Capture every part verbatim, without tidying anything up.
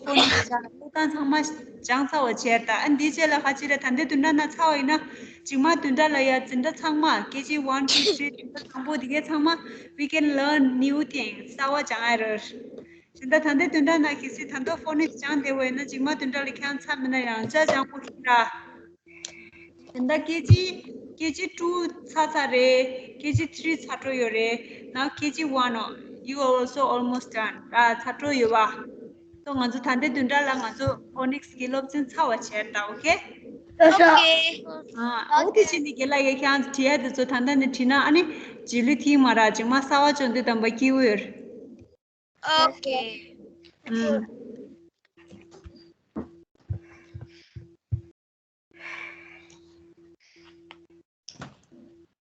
ཀློག་སྟངས་ཚང་མ་སྦྱངས་ཚར་བ་བྱས། ད་ཨ་འདིའི་རྗེས་ལ་ཁ་ཅིག་རེ་ད་ལྟའི་བདུན་ཕྲག་ནང་ཚར་བ་ཡིན་ན། འཇིགས་མ་བདུན་ཕྲག་ལ་ཡ་འཛིན་གྲྭ་ཚང་མ་ཀེ་ཇི་ཝན་ཊུ་ཐི་རི་འཛིན་གྲྭ་དང་པོ་དེ་གའི་ཚང་མ་we can learn new things. གསར་བ་སྦྱང་ཡ་རེད། ད་ལྟ་ད་ལྟའི་བདུན་ཕྲག་ནང་གལ་སྲིད་ད་ལྟ་ཕོ་ནིག་སྦྱངས་བསྡད་པ་ཡིན་ན། འཇིགས་མ་བདུན་ཕྲག་ལ་ཁྱེད་རང་ཚར་མེད་ན་ཡང་བསྐྱར་སྦྱང་དགོས་ཀྱི་རེད། ད་ལྟ་ཀེ་ཇི་ཀེ་ཇི་ཊུ་ཚར་ཚར་རེད། ཀེ་ཇི་ཐི་རི་ཚར་འགྲོ་ཡོད་རེད། Now ཀེ་ཇི་ཝན། ཨོ། You are also almost done. ར་ཚར་འགྲོ་ཡོད་པ། So ང་ཚོ་ད་ལྟའི་བདུན་ཕྲག་ལ་ང་ཚོ་ཕོ་ནིག་སི་གི་སློབ་ཚན་ཚར་བ་བྱས་ད། ཨོ་ཁེ། ལགས་སོ། ཨོ་ཁེ། ཨ་འོ་དེ་བྱས་ནས་རྒན་ལགས་ཀྱིས་ཁྱེད་རང་ཚོ་དྲི་ཡ་དེ་ཚོ་ད་ལྟ་ནས་དྲིས་ན། ཨ་ནི་རྗེས་ལུས་ཐིག་མ་ར་འཇིགས་མ་གསར་བ་བྱུང་དུས་དམ་པ་སྐྱིད་པོ་ཡོད། ཨོ་ཁེ། ཨུམ།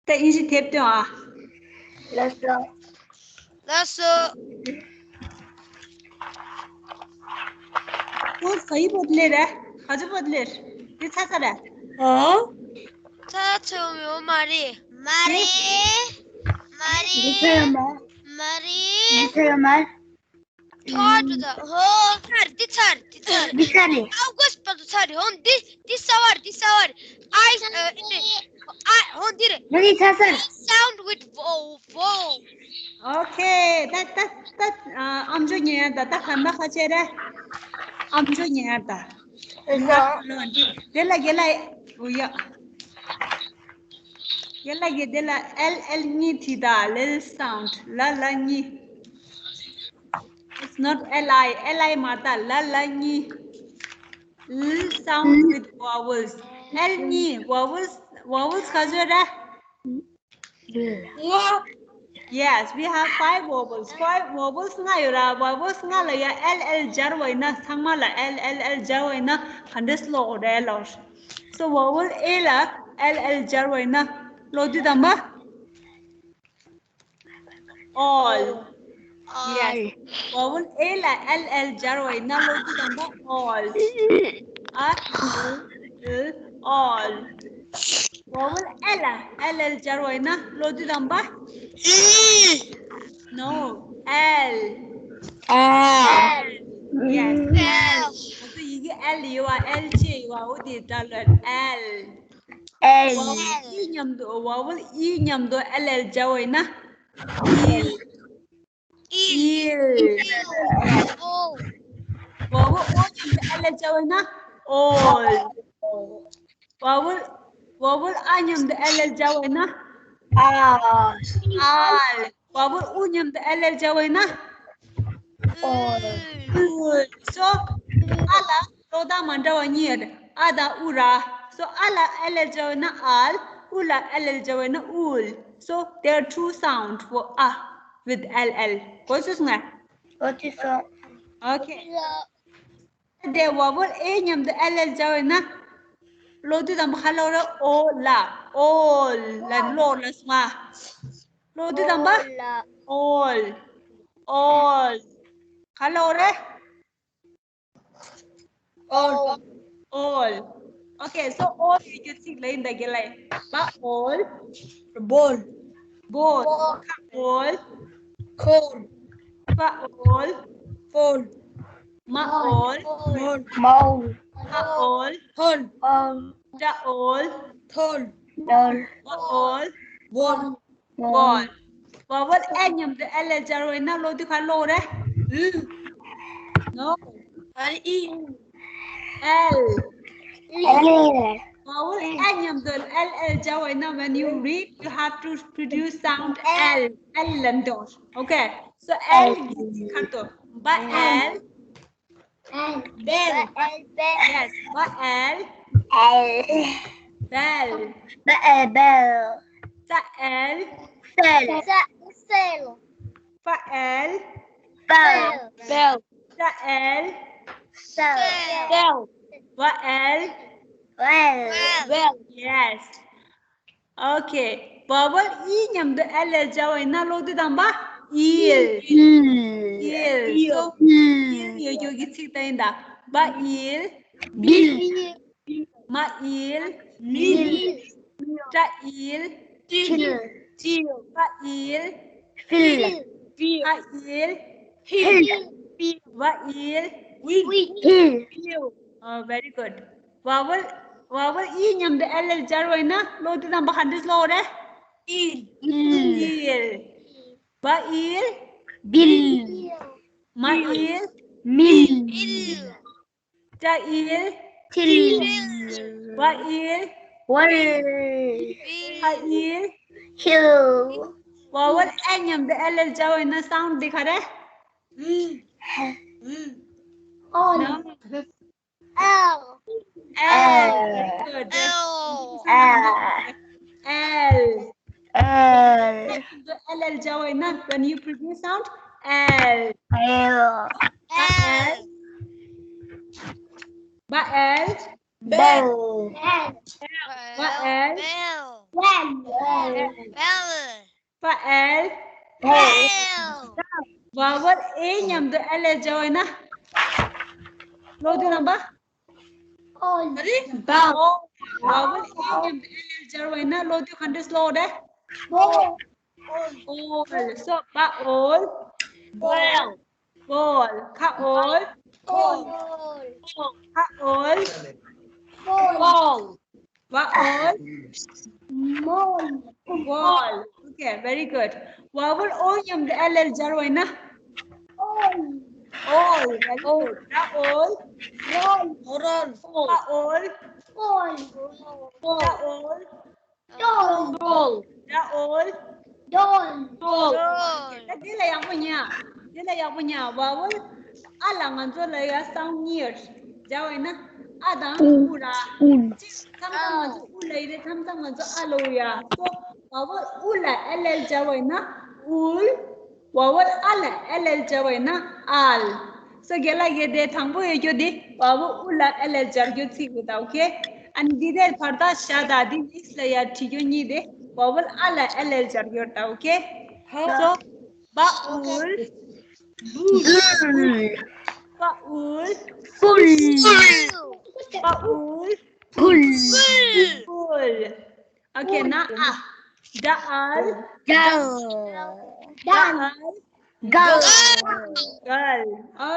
ད་ཨིན་ཇི་དེབ་སྟོན་ཨ། ལགས་སོ། ལགས་སོ། ཁོ་ག་ཡི་བོད་ལེ་རེད། ག་ཚོད་བོད་ལེ་རེད། དེ་ཚ་ཚ་རེད། ཨོ། ཚ་ཚ་ཡོད་མ་རེད། མ་རེད། མ་རེད། འདི་ཚ་ཡོད་མ། མ་རེད། འདི་ཚ་ཡོད་མ། ཚར་འགྲོ་ད། ཧོ། ཚར། འདི་ཚར། འདི་ཚར། འདི་ཚར་རེད། ཨའོ་གོས་པ་ཚོ་ཚར་རེད། ཧོ། འདི་འདི་གསར་བ་རེད། འདི་གསར་བ་རེད། I ཨ་ཨ་ཧོ། འདི་རེད། འདི་ཚར་ཚར། Sound with vowel, vowel. ཨོ་ཁེ། ད་ད་ད་ཨ་ཨམ་ཅོག་ཉན་ཡ། ད་ད་ག་ན་ཁ་ཆེ་རེད། ཨམ་ཅོག་ཉན་ཡ་ད། ཨེ་ཟ། དེ་ལ་དེ་ལ་ཨུ་ཡ། དེ་ལ་གི་དེ་ལ་ཨེལ་ཨེལ་གཉིས་བྲིས་ད། Little sound. ལ་ལ་གཉིས། It's not L I. L I མ་རེད་ད། ལ་ལ་གཉིས། L sound with vowels. ཨེལ་གཉིས། Vowels. Vowels ག་ཚོད་རེད། ལྔ། Yes, we have five vowels. Five vowels ལྔ་ཡོད་ར། Vowels ལྔ་ལ་ཡ་ཨེལ་ཨེལ་སྦྱར་བ་ཡིན་ན། ཚང་མ་ལ་ཨེལ་ཨེལ་ཨེལ་སྦྱར་བ་ཡིན་ན་ག་འདྲས་ཀློག་དགོས་རེད་ལོ། So vowel A ལ་ཨེལ་ཨེལ་སྦྱར་བ་ཡིན་ན་ཀློག་དུས་དམ་པ། All. Yes. Vowel A ལ་ཨེལ་ཨེལ་སྦྱར་བ་ཡིན་ན་ཀློག་དུས་དམ་པ། All. ཨ། ཨལ། All. Vowel A ལ་ཨེལ་ཨེལ་སྦྱར་བ་ཡིན་ན་ཀློག་དུས་དམ་པ། ཨི། No. L. L. Yes. L. ང་ཚོ་ཡི་གེ་ཨེལ་ཡོད་པ། ཨེལ་ཅེ་ཡོད་པ། འོ་དེ་ད་ལོ་ཨེལ། ཨེལ། Vowel ཨི་མཉམ་དུ། Vowel ཨི་མཉམ་དུ་ཨེལ་ཨེལ་སྦྱར་བ་ཡིན་ན། ཨིལ། ཨིལ། ཨིལ། ཨོ། Vowel ཨོ་མཉམ་དུ་ཨེལ་ཨེལ་སྦྱར་བ་ཡིན་ན། ཨོལ། Vowel vowel ཨ་མཉམ་དུ་ཨེལ་ཨེལ་སྦྱར་བ་ཡིན་ན། ཨལ། ཨལ། Vowel ཨུ་མཉམ་དུ་ཨེལ་ཨེལ་སྦྱར་བ་ཡིན་ན། ཨུལ། ཨུལ། So ཨ་ལ་ཀློག་སྟངས་མ་འདྲ་བ་གཉིས་ཡོད་རེད། ཨ་དང་ཨུ་ར། So ཨ་ལ་ཨེལ་ཨེལ་སྦྱར་བ་ཡིན་ན་ཨལ། ཨུ་ལ་ཨེལ་ཨེལ་སྦྱར་བ་ཡིན་ན་ཨུལ། So there are two sound for a with L L. གོ་སོང་ངས། གོ་སོང་། Okay. དེ་vowel A མཉམ་དུ་ཨེལ་ཨེལ་སྦྱར་བ་ཡིན་ན། ཀློག་དུས་དམ་པ་ག་ལ་ཀློག་རེད། ཨོ་ལ། ཨོལ་ལ་ཀློག་ལ་སོང་ང་། ཀློག་དུས་དམ་པ། ཨོལ། ཨོལ། ག་ལ་ཀློག་རེད། ཨོལ། ཨོལ། Okay, so ཨོལ་ཡོད་རྒྱུ་ཚིག་ལ་ཡིན་ད་གེ་ལ་ཡིན། པ་ཨོལ། བོལ། བོལ། ཁ་ཨོལ། ཁོལ། པ་ཨོལ། ཕོལ། མ་ཨོལ། མོལ། མའོལ། ཧ་ཨོལ། ཧོལ། ཨོལ། ཏྲ་ཨོལ། ཐོལ། ཏོལ། བ་ཨོལ། བོལ། བོལ། Vowel A མཉམ་དུ་ཨེལ་ཨེལ་སྦྱར་བ་ཡིན་ན་ཀློག་དུས་ག་ལ་ཀློག་རེད། ཨུ། No. ཨ་ཨི། L. L. Vowel A མཉམ་དུ་ཨེལ་ཨེལ་སྦྱར་བ་ཡིན་ན། When you read, you have to produce sound L. L ལ་འདོར། Okay. So L གི་ཚིག་ཁ་ཏོ། བ་ཨེལ། L. Bell. Yes. བ་ཨེལ། L. Bell. བ་ཨེལ། Bell. ས་ཨེལ། Cell. Cell. ཧྥ་ཨེལ། Fell. Bell. ས་ཨེལ། Cell. Cell. བ་ཨེལ། Well. Well. Yes. Okay. Vowel ཨི་མཉམ་དུ་ཨེལ་ཨེལ་སྦྱར་བ་ཡིན་ན་ཀློག་དུས་དམ་པ། ཨིལ། ཨིལ། ཨིལ། So ཨིལ་ཡོད་རྒྱུ་གི་ཚིག་དེ་ཡིན་ད། བ་ཨིལ། བིལ། མ་ཨིལ། མིལ། ཏྲ་ཨིལ། ཏིལ། ཏིལ། ཧྥ་ཨིལ། ཧྥིལ། ཧ་ཨིལ། ཧིལ། བ་ཨིལ། ཝིལ། ཨོ། Very good. Vowel vowel E མཉམ་དུ L L སྦྱར་བ་ཡིན་ན་ཀློག་དུས་རྣམ་པ་ག་འདྲས་ཀློག་རེད། ཨིལ། ཨིལ། བ་ཨིལ། བིལ། མ་ཨིལ། མིལ། ཏྲ་ཨིལ། ཏིལ། བ་ཨིལ། ཝལ། ཧ་ཨིལ། ཧིལ། Vowel A མཉམ་དུ L L སྦྱར་བ་ཡིན་ན་sound འདི་ག་རེད། ཨིལ། ཨོལ། No. L. L. L. Very good. L. L. L. L L སྦྱར་བ་ཡིན་ན, when you produce sound, L. L. L. བ་ཨེལ། བེལ། བེལ། བ་ཨེལ། བེལ། བེལ། བ་ཨེལ། བེལ། Vowel A མཉམ་དུ་L L སྦྱར་བ་ཡིན་ན། ཀློག་དུས་རྣམ་པ། ཨོལ། ཨ་རེ། བ། ཨོལ། Vowel A མཉམ་དུ་L L སྦྱར་བ་ཡིན་ན་ཀློག་དུས་ག་འདྲས་ཀློག་རེད། ཨོལ། ཨོལ། So བ་ཨོལ། བེལ། བོལ། ཁ་ཨོལ། ཁོལ། ཁ་ཨོལ། ཁོལ། བ་ཨོལ། མོལ། བོལ། Okay, very good. Vowel O མཉམ་དུ་L L སྦྱར་བ་ཡིན་ན། ཨོལ། ཨོལ། Very good. ར་ཨོལ། རོལ། རོལ། ཁ་ཨོལ། ཁོལ། ཁ་ཨོལ། ཏོལ། ཏོལ། ར་ཨོལ། ཏོལ། ཏོལ། ད་དེ་ལ་ཡག་པོ་ཉན། དེ་ལ་ཡག་པོ་ཉན། Vowel ཨ་ལ་ང་ཚོ་ལ་ཡ་sound གཉིས་ཡོད། སྦྱར་བ་ཡིན་ན་ཨ་དང་ཨུ། ཨུ་ར། ཨུ། གཅིག་མཚམས་མཚམས་ང་ཚོ་ཨུ་ལ་ཡི་རེད། མཚམས་མཚམས་ང་ཚོ་ཨ་ལ་ཡོད་ཡ། So vowel ཨུ་ལ་L L སྦྱར་བ་ཡིན་ན་ཨུལ། Vowel ཨ་ལ་L L སྦྱར་བ་ཡིན་ན་ཨལ། So རྒན་ལགས་ཀྱིས་དེ་དང་པོ་ཡོད་རྒྱུ་དེ་vowel ཨུ་ལ་L L སྦྱར་རྒྱུ་ཚིག་རེད་ད། Okay. ཨ་ནི་འདི་དེར་བར་ཐག་བཞག་ད། འདི་ནེགསི་ལ་ཡ་བྲིས་རྒྱུ་གཉིས་དེ་vowel ཨ་ལ་L L སྦྱར་རྒྱུ་ད། Okay. So བ་ཨུལ། བུལ། བ་ཨུལ། བུལ། བ་ཨུལ། བུལ། བུལ། Okay, now ཨ། ཌ་ཨལ། ཌལ། ཌ་ཨལ། གལ། གལ།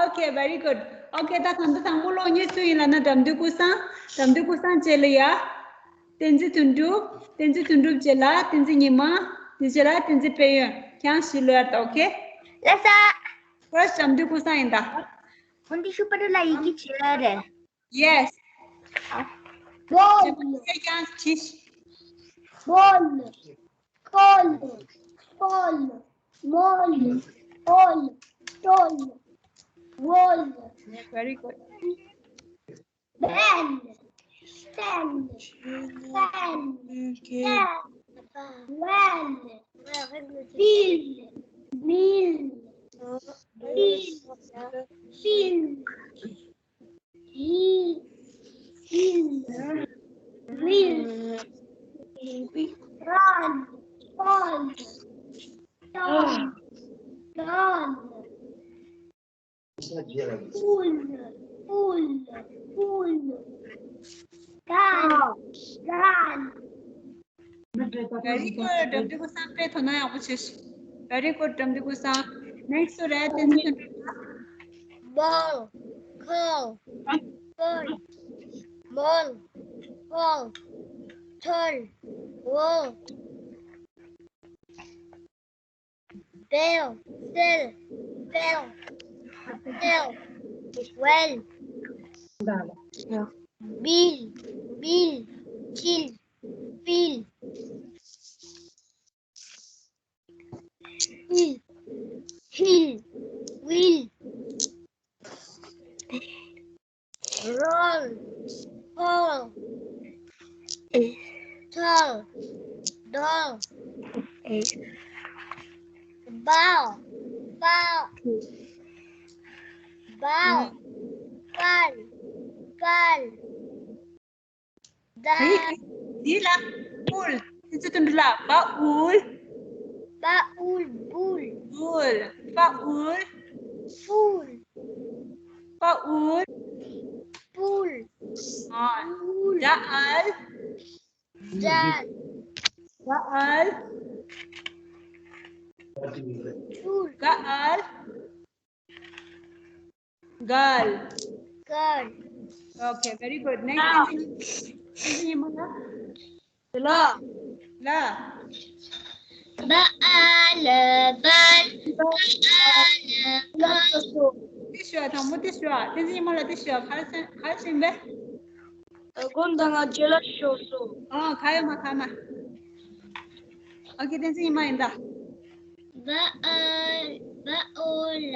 Okay, very good. Okay, ད་ད་ལྟ་དང་པོ་ཀློག་མཁན་སུ་ཡིན་ལབ་ན་དགྲ་འདུལ་ཀུན་བཟང་། དགྲ་འདུལ་ཀུན་བཟང་རྗེས་ལ་ཡ། བསྟན་འཛིན་དོན་གྲུབ། བསྟན་འཛིན་དོན་གྲུབ་རྗེས་ལ་བསྟན་འཛིན་ཉི་མ། དེ་རྗེས་ལ་བསྟན་འཛིན་དཔལ་ཡོན། ཁྱེད་རང་གཞིས་ལོ་ཡར་ད། Okay. ལགས་སོ། First དགྲ་འདུལ་ཀུན་བཟང་ཡིན་ད། འོན་ཏེ་ཤུ་པ་རུ་ལ་ཡི་གེ་བྱེད་ཡ་རེད། Yes. བོལ། བོལ། ཁོལ། ཁོལ། མོལ། ཨོལ། ཏོལ། བོལ། Very good. བེལ། ཕེལ། ཕེལ། ཝེལ། བིལ། མིལ། ཕིལ། ཕིལ། ཧིལ། ཧིལ། ཝིལ། རལ། ཕལ། ཏལ། ཏལ། ཨུལ། ཨུལ། ཨུལ། གལ། གལ། Very good. དགྲ་འདུལ་ཀུན་བཟང་དཔེ་དོ་སྣང་ཡག་པོ་བྱོས་ཤིག Very good. དགྲ་འདུལ་ཀུན་བཟང་། Next རེད། བསྟན་འཛིན་དོན་གྲུབ། བོལ། ཁོལ། ཕོལ། མོལ། ཕོལ། ཐོལ། ཝོལ། བེལ། ཕེལ། ཕེལ། ཝེལ། བིལ། བིལ། ཕིལ། ཕིལ། ཧིལ། ཧིལ། ཝིལ། རོལ། ཕོལ། ཐོལ། ཏོལ། བོལ། བོལ། བོལ། ཕལ། ཕལ། འདི་ལ་ཨུལ། བསྟན་འཛིན་དོན་གྲུབ་ལགས། བ་ཨུལ། བ་ཨུལ། བུལ། བུལ། བ་ཨུལ། ཕུལ། བ་ཨུལ། ཕུལ། ཨ། ཌ་ཨལ། ཌལ། ཌ་ཨལ། ཕུལ། ཌ་ཨལ། Girl. Girl. Okay, very good. Next. བསྟན་འཛིན་ཉི་མ་ལ། ལ། ལ། ལ། ལ། ཨ་ལ་ལ། བ་ཨ་ལ་བ། དེ་ཞུ་བ་དང་པོ་དེ་ཞུ་བ། བསྟན་འཛིན་ཉི་མ་ལ་དེ་ཞུ་བ། ག་རེ་ཟེར་ག་རེ་ཟེར་བས། ད་དགོང་དང་ང་རྗེས་ལ་ཤོར་སོང་། ཨ། ག་ཡོད་མ་ག་མ། ཨོ་ཁེ། བསྟན་འཛིན་ཉི་མ་ཡིན་ད། བ་ཨ། བ་ཨོ་ལ་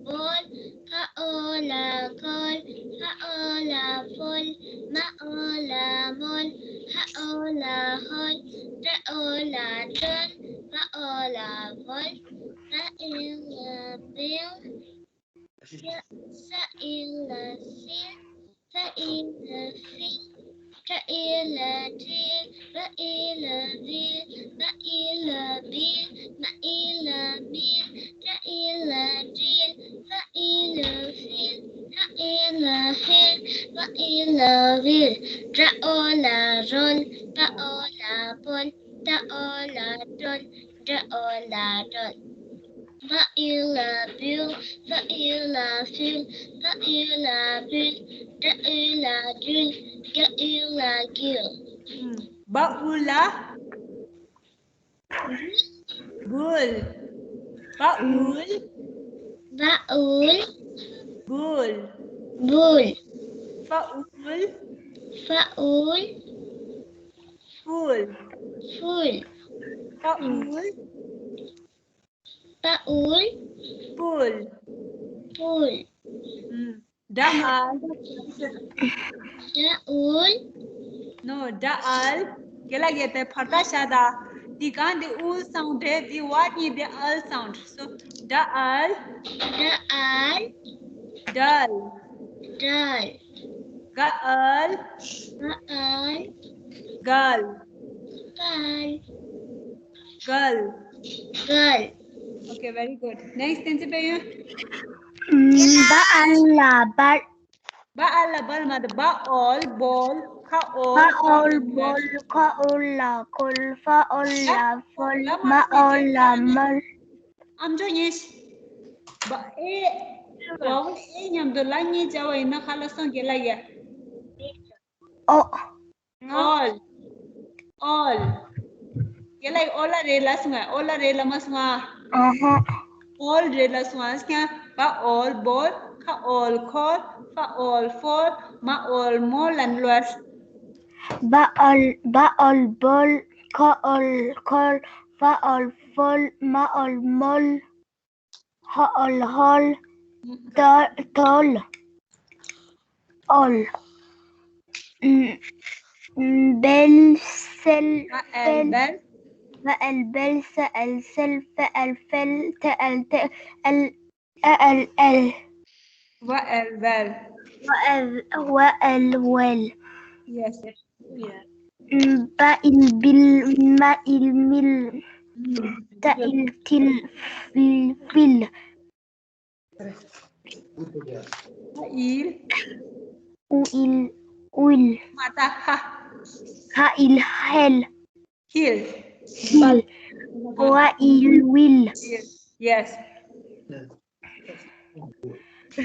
བོལ། བ་ཨོ་ལ་ཁོལ། ཧ་ཨོ་ལ་ཧོལ། མ་ཨོ་ལ་མོལ། ཧ་ཨོ་ལ་ཧོལ། ཏ་ཨོ་ལ་ཏོལ། བ་ཨོ་ལ་བོལ། བ་ཨི་ལ་བིལ། ས་ས་ཨི་ལ་སིལ། ཧ་ཨི་ལ་ཧིལ། ཏ་ཨི་ལ་ཏིལ། བ་ཨི་ལ་བིལ། བ་ཨི་ལ་བིལ། མ་ཨི་ལ་མིལ། ཏ་ཨི་ལ་ཏིལ། ཧ་ཨི་ལ་ཧིལ། ཧ་ཨི་ལ་ཧིལ། བ་ཨི་ལ་བིལ། ར་ཨོ་ལ་རོལ། བ་ཨོ་ལ་བོལ། ཏ་ཨོ་ལ་ཏོལ། འགྲ་ཨོ་ལ་འགྲོལ། བ་ཨི་ལ་བིལ། ཧ་ཨི་ལ་ཧིལ། ཧ་ཨི་ལ་བིལ། འགྲ་ཨི་ལ་འགྲིལ། འགྲ་ཨི་ལ་འགྲིལ། བ་ཨུ་ལ། བུལ། བ་ཨུལ། བ་ཨུལ། བུལ། བུལ། ཧྥ་ཨུལ། ཧྥ་ཨུལ། ཧྥུལ། ཧྥུལ། ཧྥ་ཨུལ། ཧྥ་ཨུལ། ཧྥུལ། ཧྥུལ། ཨུམ། འགྲ་ཨལ། འགྲ་ཨུལ། ནོ། འགྲ་ཨལ། རྒན་ལགས་ཀྱིས་དེ་བར་ཐག་བཞག་དང་། འདི་གང་དེ་ཨུལ་སའུནཌ་རེད། འདི་ཝ་གཉིས་དེ་ཨལ་སའུནཌ། སོ། འགྲ་ཨལ། འགྲ་ཨལ། འགྲལ། འགྲལ། ག་ཨལ། ག་ཨལ། གལ། གལ། གལ། གལ། Okay, very good. Next, བསྟན་འཛིན་དཔལ་ཡོན། བ་ཨལ་ལ་བལ། བ་ཨལ་ལ་བལ་མ་རེད། བ་ཨོལ་བོལ། ཁ་ཨོལ། བ་ཨོལ་བོལ། ཁ་ཨོལ་ལ་ཁོལ། ཧྥ་ཨོལ་ལ་ཧྥོལ། མ་ཨོལ་ལ་མོལ། ཨམ་ཅོག་ཉན་ཤིག་བ་ཨེ། བ་ཨོལ་ཨེ་མཉམ་དུ་ལ་གཉིས་བྱ་བ་ཡིན་ན་ག་ལ་སོང་རྒན་ལགས་ཡ། ཨོ། ཨོལ། ཨོལ། རྒན་ལགས་ཨོ་ལ་རེད་ལ་སོང་ང་། ཨོ་ལ་རེད་ལ་མ་སོང་ང་། ཨ་ཧ། ཨོལ་རེད་ལ་སོང་ང་། ཀྱང་བ་ཨོལ་བོལ། ཁ་ཨོལ་ཁོལ། ཧྥ་ཨོལ་ཧྥོལ། མ་ཨོལ་མོལ་ལ་ལོས། བ་ཨོལ། བ་ཨོལ་བོལ། ཁ་ཨོལ་ཁོལ། ཧྥ་ཨོལ་ཧྥོལ། མ་ཨོལ་མོལ། ཧ་ཨོལ་ཧོལ། ཏོལ། ཏོལ། ཨོལ། ཨམ། ཨམ། བེལ། སེལ། བ་ཨལ་བེལ། བ་ཨལ་བེལ། ས་ཨལ་སེལ། ཧྥ་ཨལ་ཧྥེལ། ཐ་ཨལ་ཐལ། ཨལ། ཨ་ཨལ་ཨལ། ཝ་ཨལ་ཝལ། ཝ་ཨལ། ཝ་ཨལ་ཝལ། Yes. བ་ཨིལ་བིལ། མ་ཨིལ་མིལ། ཏ་ཨིལ་ཏིལ། ཧྥིལ་ཧྥིལ། ཧ་ཨིལ། ཨུ་ཨིལ་ཨུལ། མ་ཏ་ཧ། ཧ་ཨིལ་ཧལ། ཧིལ། ཧིལ། ཝ་ཨིལ་ཝིལ། Yes.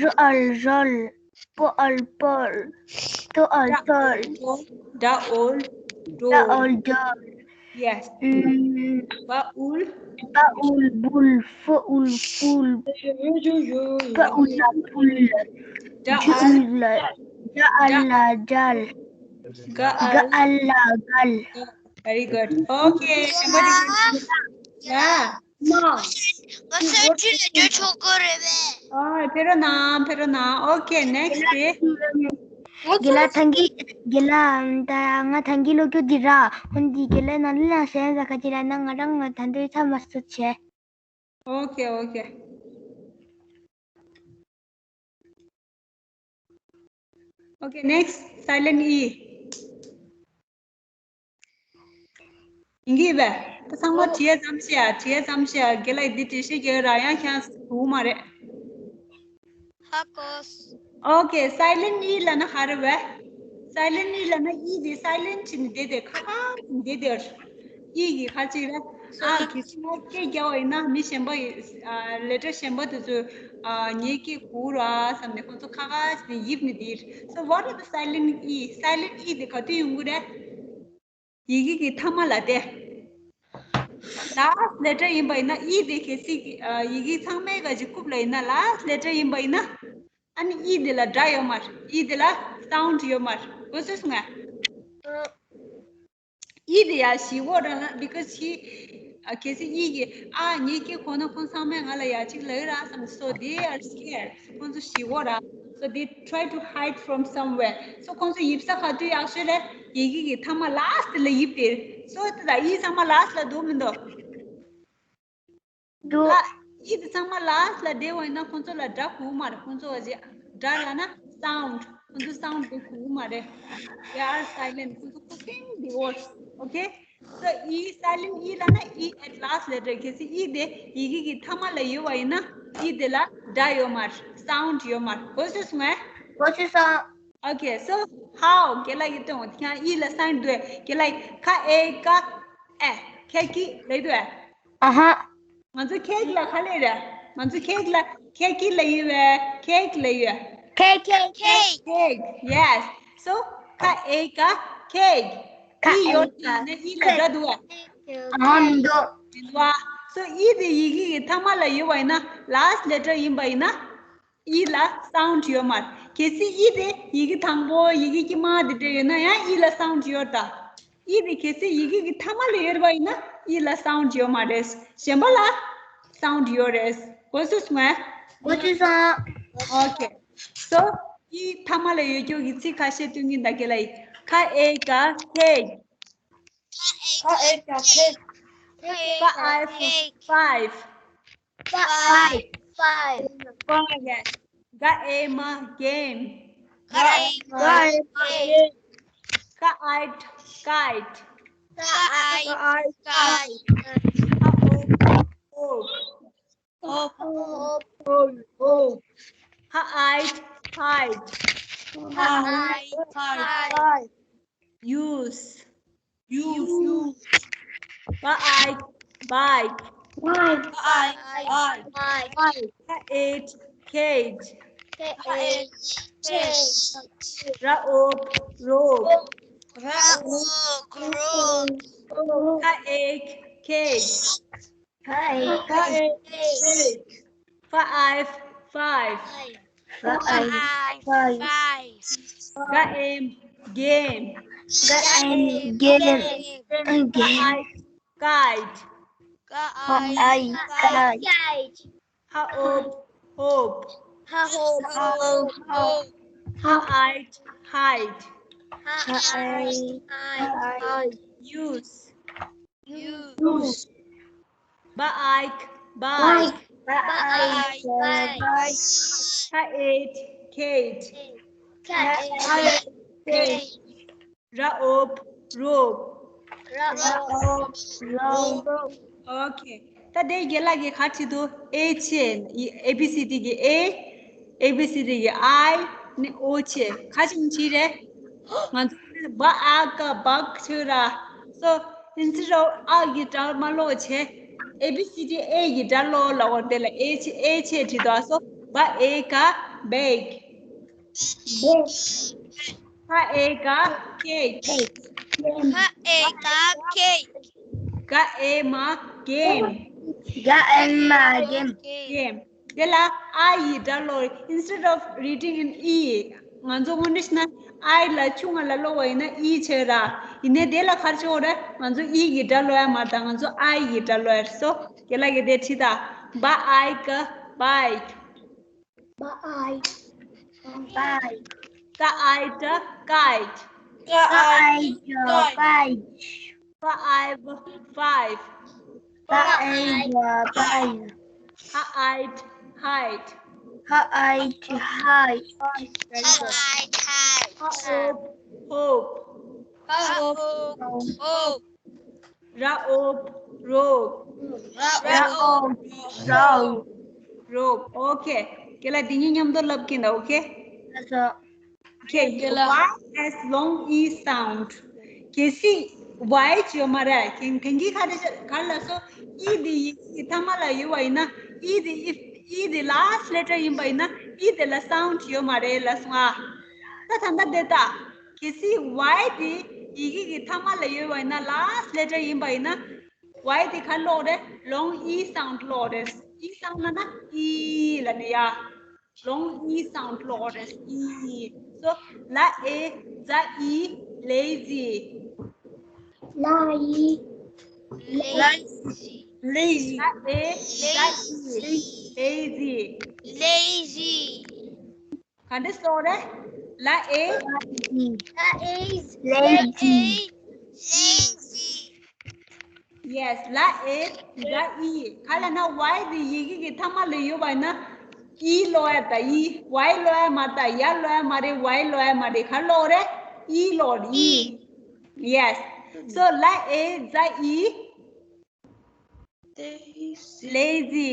ར་ཨལ་རོལ། པོ་ཨལ་པོལ། ཏོ་ཨལ་ཏོལ། འགྲ་ཨོལ་འགྲོལ། འགྲ་ཨོལ་འགྲོལ། Yes. ཨུམ། བ་ཨུལ། བ་ཨུལ་བུལ། ཧྥ་ཨུལ་ཧྥུལ། ཕ་ཨུ་ལ་ཕུལ། འགྲ་ཨལ། འགྲ་ཨལ་ལ་འགྲལ། ག་ཨལ། ག་ཨལ་ལ་གལ། Very good. Okay. Somebody. Yeah. མ། ང་ཚོའི་ཁྲིད་ལ་འགྲོ་ཆོག་གི་རེད་པས། ཨོ། ཕེ་རོ་ན། ཕེ་རོ་ན། Okay, next. རྒན་ལགས་ཐང་གི། རྒན་ལགས་ད་ང་ཐང་གི་ལོ་རྒྱུས་འདི་ར། ཧོན་འདི་རྒན་ལགས་ནང་ལ་ལ་ཞེན་ས་ཁ་ཅི་ལ་ན། ང་རང་ང་ད་འདོད་ཚ་མ་སུ་ཆེ། Okay, okay. Okay, next, silent E. ཡིན་གྱི་བས། ད་ཚང་མ་བྲིས་ཙམ་ཞིག་ཨ། བྲིས་ཙམ་ཞིག་ཨ། རྒན་ལགས་འདི་བྲིས་ཤིག་རྒན་ར་ཡང་ཁྱང་འུ་མ་རེད། ཧ་གོ། Okay, silent E ལབ་ན་ག་རེ་བས། Silent E ལབ་ན་ཨི་འདི་silent བྱས་ནས་བསྡད་དེ་ཁ་ཁ་བྱས་ནས་བསྡད་དེ། ཨི་གི་ཁ་ཅིག་རེད། ཨ་གལ་སྲིད་ང་སྐད་རྒྱག་པ་ཡིན་ན་མི་གཞན་པ་ཡི་ཨ་letter་གཞན་པ་དེ་ཚོས་ཨ་ངའི་སྐད་གོ་ར་བསམ་ནས་ཁོང་ཚོ་ཁ་ཁ་ཞིག་ནས་ཡིབ་ནས་བསྡད། So what is the silent E? Silent E་དེ་ག་དུས་ཡོང་གི་རེད། ཡི་གེ་གི་མཐའ་མ་ལ་དེ། Last letter་ཡིན་པ་ཡིན་ན་E་དེ་གལ་སྲིད་ཨ་ཡི་གེ་ཚང་མའི་ག་ཅིག་རྐུབ་ལ་ཡིན་ན་last letter་ཡིན་པ་ཡིན་ན། ཨ་ནི་E་དེ་ལ་སྒྲ་ཡོད་མ་རེད། E་དེ་ལ་sound་ཡོད་མ་རེད། གོ་སོང་ངས། E་དེ་ཡ་ཞི་བོ་རང་ལ་because he ཨ་གལ་སྲིད་E་གི་ཨ་ངའི་སྐད་གོ་ན་ཁོང་ཚང་མས་ང་ལ་ཡ་གཅིག་ལབ་ར་བསམ། So they are scared. ཁོང་ཚོ་ཞི་བོ་ར། So they try to hide from somewhere. So ཁོང་ཚོ་ཡིབ་ས་ག་དུས་ཡག་ཤོས་རེད། ཡི་གེ་གི་མཐའ་མ་last་ལ་ཡིབ་དེ། So དེ་ལ་E་ཚང་མ་last་ལ་འདུག་མི་འདུག་འདུག་ཨ་E་དེ་ཚང་མ་last་ལ་བསྡད་པ་ཡིན་ན་ཁོང་ཚོ་ལ་སྒྲ་གོ་མ་རེད། ཁོང་ཚོ་ཨ་ཅེ་སྒྲ་ལ་ན་sound། ཁོང་ཚོ་sound་དེ་གོ་མ་རེད། They are silent. ཁོང་ཚོ་cooking the words. Okay? So E, silent E་ལ་ན་E at last letter། གལ་སྲིད་E་དེ་ཡི་གེ་གི་མཐའ་མ་ལ་ཡོད་པ་ཡིན་ན་E་དེ་ལ་སྒྲ་ཡོད་མ་རེད། Sound་ཡོད་མ་རེད། གོ་སོང་ངས། གོ་སོང་། Okay, so how? རྒན་ལགས་ཀྱིས་སྟོན་འོང་། ཁྱེད་ཡིད་ལ་སང་འདུག་རྒན་ལགས་ཁ་ཨེ་ཀ་ཨེ་ཁེ་ཀི་ལབ་འདུག་ཨ་ཧ། ང་ཚོ་ཁེག་ལ་ག་ལབ་རེད། ང་ཚོ་ཁེག་ལ་ཁེ་ཀི་ལབ་ཡོད་པས། ཁེག་ལབ་ཡོད། ཁེག་ཁེག་ཁེག་ཁེག Yes. So ཁ་ཨེ་ཀ་ཁེག་ཁ་ཨི་ཡོད་ཨེ་ཀ་དེ་ནི་ཡིད་ལ་ཁེག་འདྲ་འདུག་ཨ། ཨ་འདུག་མི་འདུག་ཨ། So ཨི་དེ་ཡི་གེ་གི་མཐའ་མ་ལ་ཡོད་པ་ཡིན་ན། Last letter་ཡིན་པ་ཡིན་ན། ཨི་ལ་sound་ཡོད་མ་རེད། གལ་སྲིད་ཨི་དེ་ཡི་གེ་དང་པོ་ཡི་གེ་དཀྱིལ་མ་དེ་འདྲ་ཡོད་ན་ཡང་ཨི་ལ་sound་ཡོད་ད། ཨི་དེ་གལ་སྲིད་ཡི་གེ་གི་མཐའ་མ་ལ་ཡོད་པ་ཡིན་ན་ཨི་ལ་sound་ཡོད་མ་རེད། གཞན་པ་ལ་sound་ཡོད་རེད། གོ་སོང་ངས། གོ་སོང་། Okay. So ཨི་མཐའ་མ་ལ་ཡོད་རྒྱུ་གི་ཚིག་ཁ་ཤས་སྟོན་གྱིན་ད་ག་ལ་ཡིན། ཁ་ཨེ་ཀ་ཁེག་ཁ་ཨེ་ཀ་ཁེག་ཁ་ཨེ་ཀ་ཁེག Five. Five. Five. Five. Yes. ག་ཨེ་མ་གེམ། ག་ཨེ་མ་གེམ། ཁ་ཨའི་ཁའིཊ། ཁ་ཨའི་ཁའིཊ། ཧ་ཨོ་ཧོབ། ཧ་ཨོ་ཧོབ། ཧ་ཨའི་ཧའིཊ། ཧ་ཨའི་ཧའིཊ། ཡུས། ཡུས། ཡུས། བ་ཨའི་བའིཀ། བ་ཨའི་བའིཀ། ཁ་ཨེ་ཁེག་ཁ་ཨེ་ཁེག་ར་ཨོ་རོབ། ར་ཨོ་རོབ། ཁ་ཨེ་ཁེག་ཁ་ཨེ་ཁེག་ཁ་ཨེ་ཁེག་ཧ་ཨའི་ཧའིཊ། ཧ་ཨའི་ཧའིཊ། ག་ཨེམ་གེམ། ག་ཨེམ་གེམ། ཧ་ཨའི་ཀའིཊ། ཧ་ཨའི་ཀའིཊ། ཧ་ཨོབ་ཧོབ། ཧ་ཨོབ་ཧོབ། ཧ་ཨའི་ཧའིཊ། ཧ་ཨའི་ཧའིཊ། ཡུས། ཡུས། བ་ཨའི་བའིཀ། བ་ཨའི་བའིཀ། ཁ་ཨེ་ཁེག་ཁ་ཨེ་ཁེག་ར་ཨོབ་རོབ། ར་ཨོབ་རོབ། Okay. ད་དེ་རྒན་ལགས་ཀྱིས་ག་བྲིས་འདུག་ཨེ་ཆེ། ཨེ་བི་སི་ཌི་གི་ཨེ། ཨེ་བི་སི་ཌི་གི་ཨའི། ནི་ཨོ་ཆེ། ག་ཅིག་བྲིས་རེད། ང་ཚོ་བ་ཨ་ཀ་བག་ཆོས་ར། So instead of ཨ་གི་སྒྲ་མ་ཀློག་བྱས། ཨེ་བི་སི་ཌི་ཨེ་གི་སྒྲ་ཀློག་ལབ་པ་དེ་ལ་ཨེ་ཆེ་ཨེ་ཆེ་བྲིས་འདུག So བ་ཨེ་ཀ་བེག་ཁ་ཨེ་ཀ་ཁེག་ཁ་ཨེ་ཀ་ཁེག་ག་ཨེ་མ་གེམ། ག་ཨེ་མ་གེམ། གེམ། དེ་ལ་ཨའི་ཡི་སྒྲ་ཀློག Instead of reading in E ང་ཚོ་དངོས་གནས་ན་ཨའི་ལ་ཆུང་ང་ལ་ཀློག་པ་ཡིན་ན་ཨི་བྱས་ར། ཡིན་ནའི་དེ་ལ་ག་རེ་བྱེད་དགོས་རེད། ང་ཚོ་ཨི་གི་སྒྲ་ཀློག་ཡ་མ་རེད་ད། ང་ཚོ་ཨའི་གི་སྒྲ་ཀློག་ཡ་རེད། So རྒན་ལགས་ཀྱིས་དེ་བྲིས་ད། བ་ཨའི་ཀ་བའིཀ་བ་ཨའི་བའིཀ་ཀ་ཨའི་ཀ་ཀའིཀ་ཀ་ཨའི་ཀ་ཀའིཀ་ཧ་ཨའི་ཧའིཀ་ཧ་ཨའི་ཧའིཀ་ཧ་ཨའི་ཧའིཀ་ཧ་ཨའི་ཧའིཀ་ཧ་ཨོབ་ཧོབ། ཧ་ཨོབ་ཧོབ། ར་ཨོབ་རོབ། ར་ཨོབ་རོབ། རོབ། Okay. རྒན་ལགས་འདི་གཉིས་མཉམ་དུ་ལབ་ཀྱིན་ད། Okay. Okay. Why has long E sound? གལ་སྲིད་ Y ཡོད་མ་རེད། གན་གན་གི་ག་རེ་ག་རེ་ལབ་སོང་། E དེ་ཡི་གེ་མཐའ་མ་ལ་ཡོད་པ་ཡིན་ན། E དེ་if E དེ་last letter ཡིན་པ་ཡིན་ན། E དེ་ལ་sound ཡོད་མ་རེད་ལབ་སོང་ཨ། ད་ད་ལྟ་དེ་ལྟ། གལ་སྲིད་Y དེ་ཡི་གེ་གི་མཐའ་མ་ལ་ཡོད་པ་ཡིན་ན། last letter ཡིན་པ་ཡིན་ན། Y དེ་ག་རེ་ཀློག་རེད། long E sound ཀློག་རེད། E sound ལབ་ན་ཨི་ལབ་ནི་ཡ། long E sound ཀློག་རེད། ཨི། So ལ་ཨེ་ཛ་ཨི། lazy. ལ་ཨི། lazy. Lazy. ལ་ཨེ་ཛ་ཨི། lazy. Lazy. ག་འདྲ་ཀློག་རེད། ལ་ཨེ། ལ་ཨེ། ལ་ཨེ། ལེ་ཛི། ལེ་ཛི། Yes. ལ་ཨེ་ཛ་ཨི། ག་རེ་ལབ་ན་Y དེ་ཡི་གེ་གི་མཐའ་མ་ལ་ཡོད་པ་ཡིན་ན། ཨི་ཀློག་ཡ་ད་ཨི། Y ཀློག་ཡ་མ་རེད། ཡ་ཀློག་ཡ་མ་རེད། Y ཀློག་ཡ་མ་རེད། ག་རེ་ཀློག་རེད། ཨི་ཀློག་རེད། ཨི། Yes. So ལ་ཨེ་ཛ་ཨི། Lazy.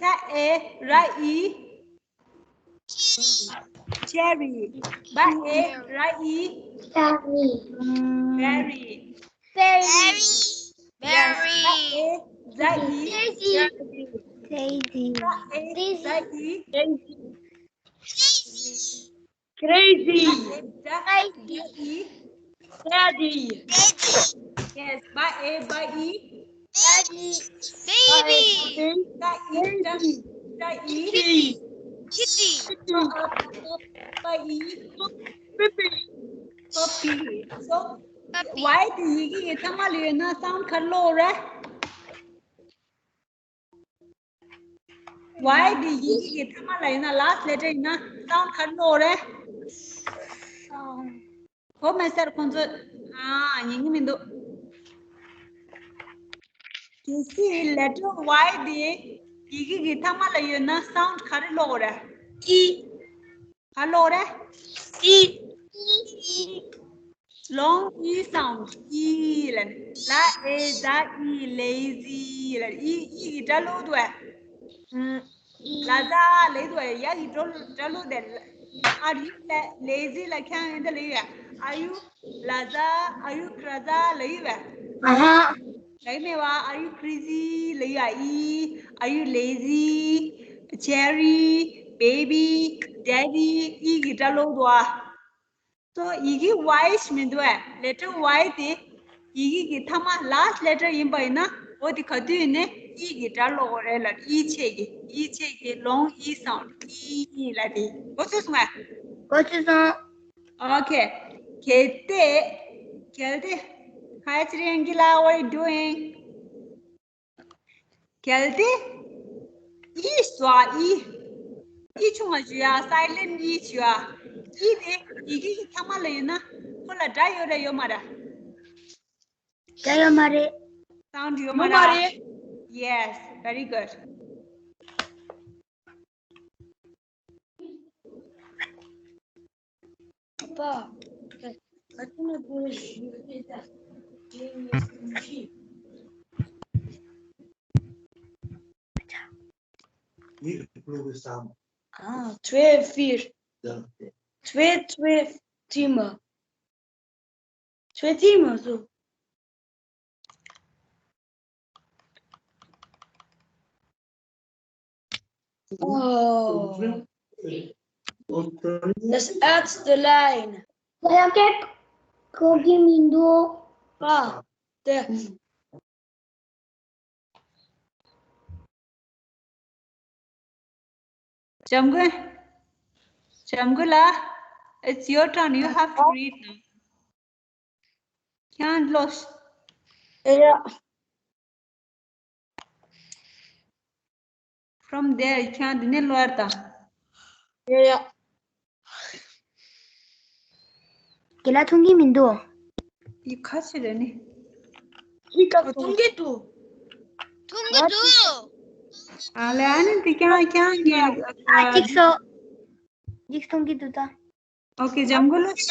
ལ་ཨེ་ར་ཨི། Cherry. བ་ཨེ་ར་ཨི། Berry. Berry. Berry. Berry. ལ་ཨེ་ཛ་ཨི། Daisy. Daisy. ལ་ཨེ་ཛ་ཨི། Daisy. Crazy. Crazy. Daddy. Yes, ba e ba e. Daddy. Baby. Ba e ba e. Kitty. Kitty. Ba e. Puppy. Puppy. So, puppy. Y དེ་ཡི་གེ་གི་མཐའ་མ་ལ་ཡོད་ན་sound ག་རེ་ཀློག་རེད། Y དེ་ཡི་གེ་གི་མཐའ་མ་ལ་ཡིན་ན་last letter ཡིན་ན་sound ག་རེ་ཀློག་རེད། གོ་མེད་ཟེར་ཁོང་ཚོས། ཨ། ཉན་གི་མི་འདུག་གལ་སྲིད་letter Y དེ་ཡི་གེ་གི་མཐའ་མ་ལ་ཡོད་ན་sound ག་རེ་ཀློག་རེད། ཨི། ག་ཀློག་རེད། ཨི། Long E sound. ཨི་ལབ་ནས། ལ་ཨེ་ཛ་ཨི། Lazy ལབ་ནས། ཨི་ཨི་གི་སྒྲ་ཀློག་འདུག་གས། ལ་ཛ་ལབ་འདུག་གས། ཡ་གི་སྒྲ་སྒྲ་ཀློག་དེ། Are you la- lazy ལབ་ཁྱེད་རང་ཡིན་ད་ལབ་ཡོད། Are you ལ་ཛ། Are you crazy ལབ་ཡོད་པས། ཨ་ཧ། ལབ་མེད་པ། Are you crazy ལབ་ཡོད། ཨི། Are you lazy? Cherry, baby, daddy. ཨི་གི་སྒྲ་ཀློག་འདུག་གས། So ཡི་གེ་Y ཞིག་མི་འདུག་གས། Letter Y དེ་ཡི་གེ་གི་མཐའ་མ་last letter ཡིན་པ་ཡིན་ན། འོ་དེ་ག་དུས་ཡིན་ནའི་ཨི་གི་སྒྲ་ཀློག་དགོས་རེད་ལབ། ཨི་ཆེ་གི། ཨི་ཆེ་གི། Long E sound. ཨི་ལབ་དེ་གོ་ཚོད་སོང་ངས། གོ་ཚོད་སོང་། Okay. གལ་ཏེ། གལ་ཏེ། Hi Chiriyangila, what are you doing? གལ་ཏེ། ཨི་ཟེར་བ་ཨི། ཨི་ཆུང་བ་ཞུ་ཡ། Silent ཨི་ཞུ་ཡ། ཨི་དེ་ཡི་གེ་གི་མཐའ་མ་ལ་ཡོད་ན་ཁོ་ལ་སྒྲ་ཡོད་རེད་ཡོད་མ་རེད། སྒྲ་ཡོད་མ་རེད། Sound ཡོད་མ་ཡོད་མ་རེད། རེད། Yes, very good. Ah, twelve feet. Twelve, twelve ཐིམ། ཆོས་ཐིག་མ་བཟོ། Oh. Let's add the line. ཡང་སྐད་གོ་གི་མི་འདུག་ཨ། དེ། འཇམ་མགོན། འཇམ་མགོན་ལགས། It's your turn. You have to read now. ཁྱེད་ཀློག Yeah. From there, ཁྱེད་འདི་ནས་ཀློག་ཡ་དང་། Yeah. རྒན་ལགས་མཐོང་གི་མི་འདུག་འདི་ཁ་ཆེ་རེད་ནི། འདི་ཀ་མཐོང་གི་འདུག་མཐོང་གི་འདུག་ཨ་ལེ། ཨ་ནི་འདི་ཀྱང་ཀྱང་ངས། ཨ་ཅིག་སོ། ཅིག་མཐོང་གི་འདུག་ད། Okay, འཇམ་མགོན་ལགས།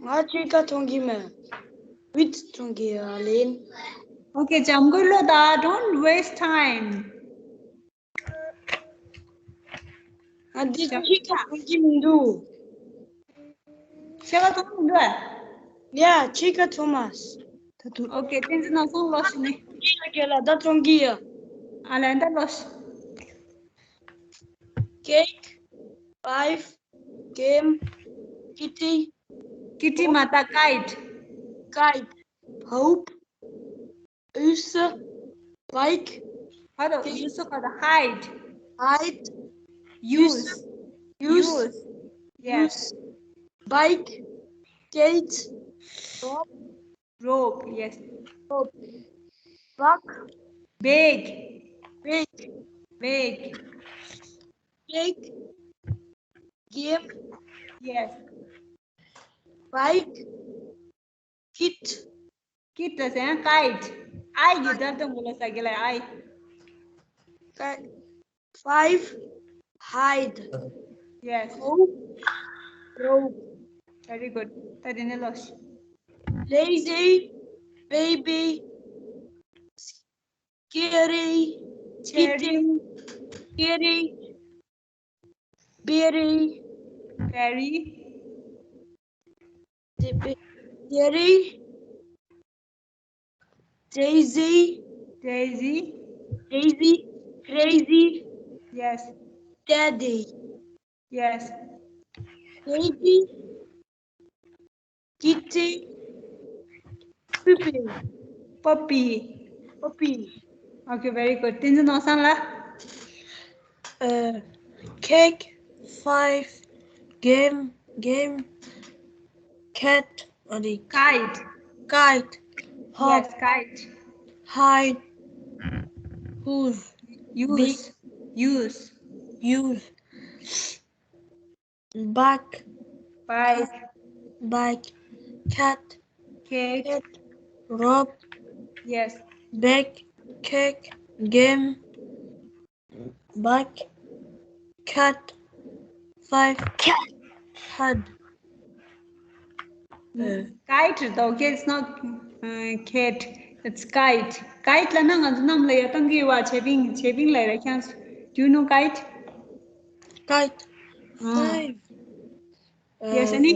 ང་ཅིག་ཀ་མཐོང་གི་མེད། With མཐོང་གི་ཨ་ལེན། Okay, འཇམ་མགོན་ལགས་ད། Don't waste time. ང་འདི་ཅིག་ཀ་མཐོང་གི་མི་འདུག་ཁྱེད་ཀ་ཐོང་མི་འདུག་ཨ། ཡ། ཁྱེད་ཀ་ཐོང་མ། ད་དུ། ཨོ་ཀེ། བསྟན་འཛིན་ནོར་བཟང་ལོས་ཤིག་ནི། ཁྱེད་ཀ་ལ་ད་ཐོང་གི་ཡ། ཨ་ལས་ད་ལོས་ཤིག Cake, five, game, kitty, kitty མ་ད་kite, kite, hoop, use, bike, ཧ་དོ་use ཁ་ད་hide, hide, use, use, use, yes, use, bike, kite, rope, rope, yes, rope, bag, bag, bag, bag, cake, game, yes, bike, kit, kit ལ་ཟེར་ན་kite. I གི་སྒྲ་དོན་གོ་ལ་ས་གི་ལ་I. Kite, five, hide, yes, rope, rope, very good. ད་དེ་ནས་ལོས་ཤིག lazy, baby, scary, cherry, kitty, scary, berry, berry, berry, daisy, daisy, daisy, crazy, yes, daddy, yes, baby, kitty, puppy, puppy, puppy. Okay, very good. བསྟན་འཛིན་ནོར་བཟང་ལ། Uh, cake, five, game, game, cat, ཨ་ནི་kite, kite, hop, yes, kite, hide, whose, use, big, use, use, bike, bike, bike, cat, cake, cat, rope, yes, bag, cake, game, bike, cat, five, cat, head. Uh, kite though, okay, it's not uh, cat, it's kite. Kite ལ་ན་ང་ཚོ་ནམ་ལ་ཡ་ཏང་གི་བ་ཆེ་བིང་ཆེ་བིང་ལ་ར་ཁྱང་། Do you know kite? Kite. Ah. Five. Yes, uh, ཨ་ནི།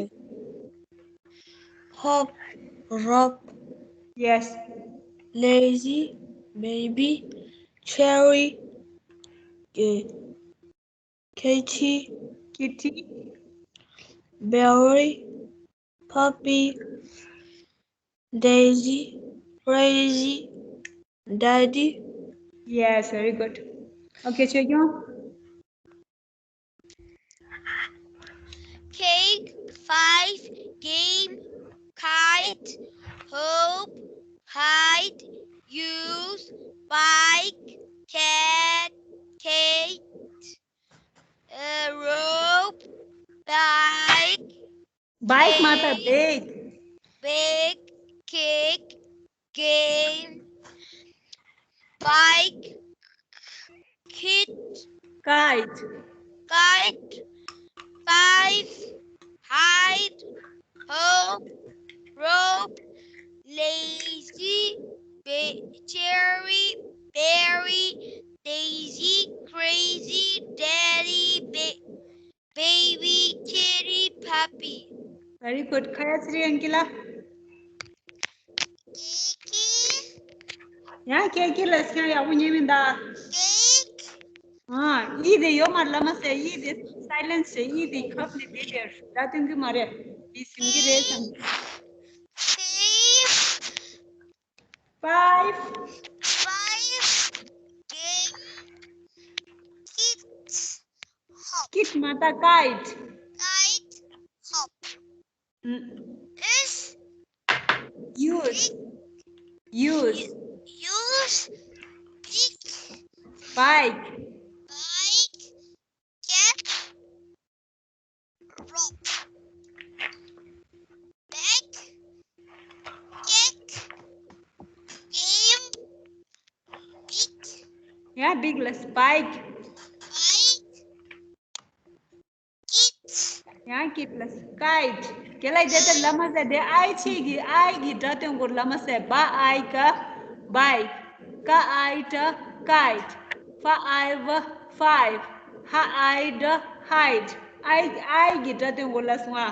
Hop, rope. Yes. Lazy, baby, cherry, uh, kitty, kitty, berry, puppy, daisy, crazy, daddy. Yes, very good. Okay, Choi Kyung. Cake, five, game, kite, hope, hide, use, bike, cat, kite, uh, rope, bike, bike མ་ད་cake, bag, bag, cake, game, bike, kit, kite, kite, five, hide, hope, rope, lazy, be- cherry, berry, daisy, crazy, daddy, be- baby, kitty, puppy. Very good. ཁ་ཡ་ཚེ་རིང་ཨན་ཀི་ལ། ཀེ་ཀི། ཡང་ཀེ་ཀི་ལ་སྐྱང་ཡག་པོ་ཉན་མིན་ད། ཀེག། ཨ། ཡི་དེ་ཡོད་མ་རེད་ལ་མ་ཟེར། ཡི་དེ་སའི་ལེན་སི་བྱེད། ཡི་དེ་ཁབ་ནས་བསྡད་དེ་སྒྲ་སྟོན་གི་མ་རེད། དེ་ཟིན་གི་རེད་བསམ། ཀེག། Five. Five. Game. Kit. Hop. Kit མ་ད་kite. Kite. Hop. Mm. Is. Use. Big. Use. Use. Big. Bike. Bike. Cat. Rock. Bag. Cake. Game. Big. Yeah, big less bike. Bike. Kit. Yeah, kit less kite. ཁྱེད་ལ་དེ་ལྟར་ལ་མ་ཟེར། དེ་I ཆེ་གི་I གི་སྒྲ་དོན་གོ་ལ་མ་ཟེར། བ་I ག bike. ཀ་I ད་kite. ཧྥ་I བ five. ཧ་I ད hide. I I གི་སྒྲ་དོན་གོ་ལ་སོང་ཨ།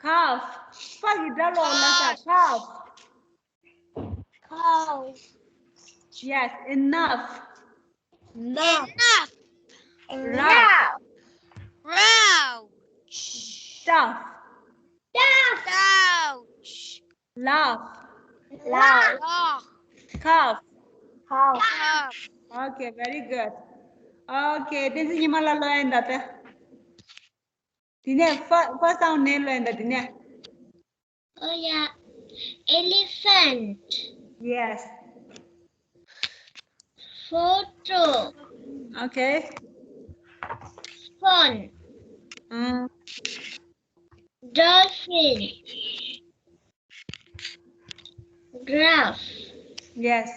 Calf. པ་གི་སྒྲ་ལོག་ལ་ས། Calf. Calf. Yes, enough. Enough. Rough. Rough. Rough. Tough. Tough. Tough. Laugh. Laugh. Laugh. Cough. Cough. Cough. Okay, very good. Okay, this is Himala lo enda te. དེ་ནས་first, first sound ནས་ལོ་ཡིན་ད་དེ་ནས། Oh yeah. Elephant. Yes. Photo. Okay. Phone. Mm. Dolphin. Graph. Yes.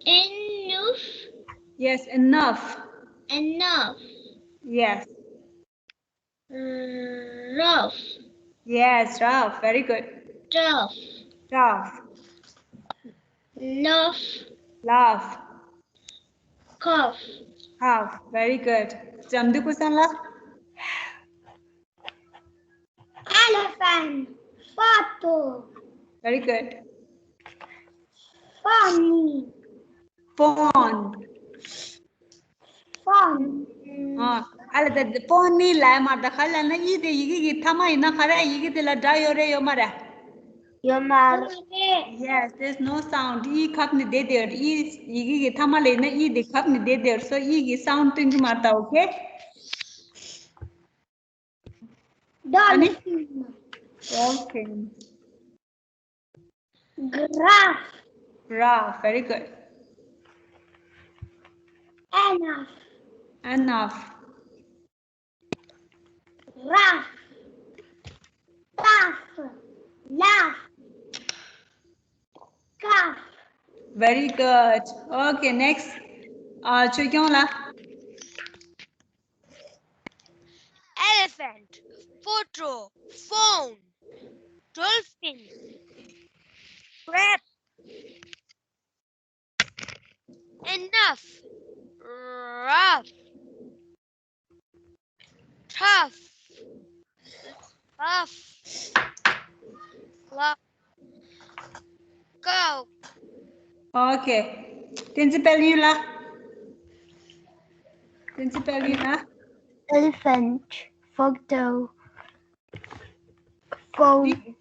Enough. Yes, enough. Enough. Yes. Rough. Yes, rough. Very good. Tough. Tough. Laugh. Laugh. Cough. Cough. Very good. འཇམ་འདུག་ཀུ་སང་ལ། Elephant. Photo. Very good. Funny. Phone. Phone. ཨ་ཨ་ལ་ད་ཕོ་ནི་ལ་མ་ད་ཁ་ལ་ན་ཨི་དེ་ཡི་གེ་གི་ཐ་མ་ཡིན་ན་ཁ་ར་ཡི་གེ་དེ་ལ་སྒྲ་ཡོད་རེད་ཡོད་མ་རེད། ཡོད་མ་རེད། Yes, there's no sound. ཨི་ཁབ་ནི་དེ་དེ་ཨི་ཡི་གེ་གི་ཐ་མ་ལ་ཡིན་ན་ཨི་དེ་ཁབ་ནི་དེ་དེ་སོ་ཨི་གི་sound སྟོན་གི་མ་ད། Okay. Dolphin. Okay. Graph. Graph. Very good. Enough. Enough. Rough. Tough. Laugh. Cough. Very good. Okay, next. Uh, Choi Kyung la. Elephant, photo, phone, dolphin, crab, enough, rough, tough, rough, rough. Go. Okay. བསྟན་འཛིན་དཔལ་ཡོན་ལ། བསྟན་འཛིན་དཔལ་ཡོན་ལ། Elephant, photo, phone,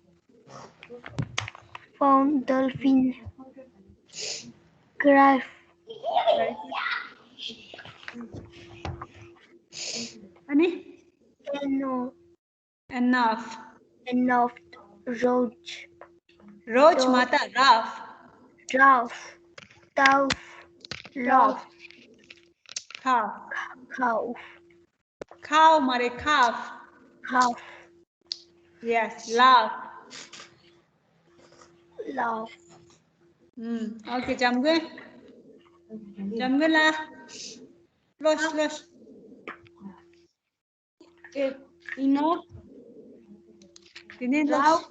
phone, dolphin, graph. ཨ་ནི། Eno. Enough. Enough. Roach. Roach མ་ད་rough. Rough. Tough. Rough. Cough. Cough. Cow མ་རེད། Cough. Cough. Yes, laugh. Laugh. ཨུམ། Okay, འཇམ་མགོན། འཇམ་མགོན་ལ། ལོས་ལོས། Enough. དེ་ནས་ལོས། Rough.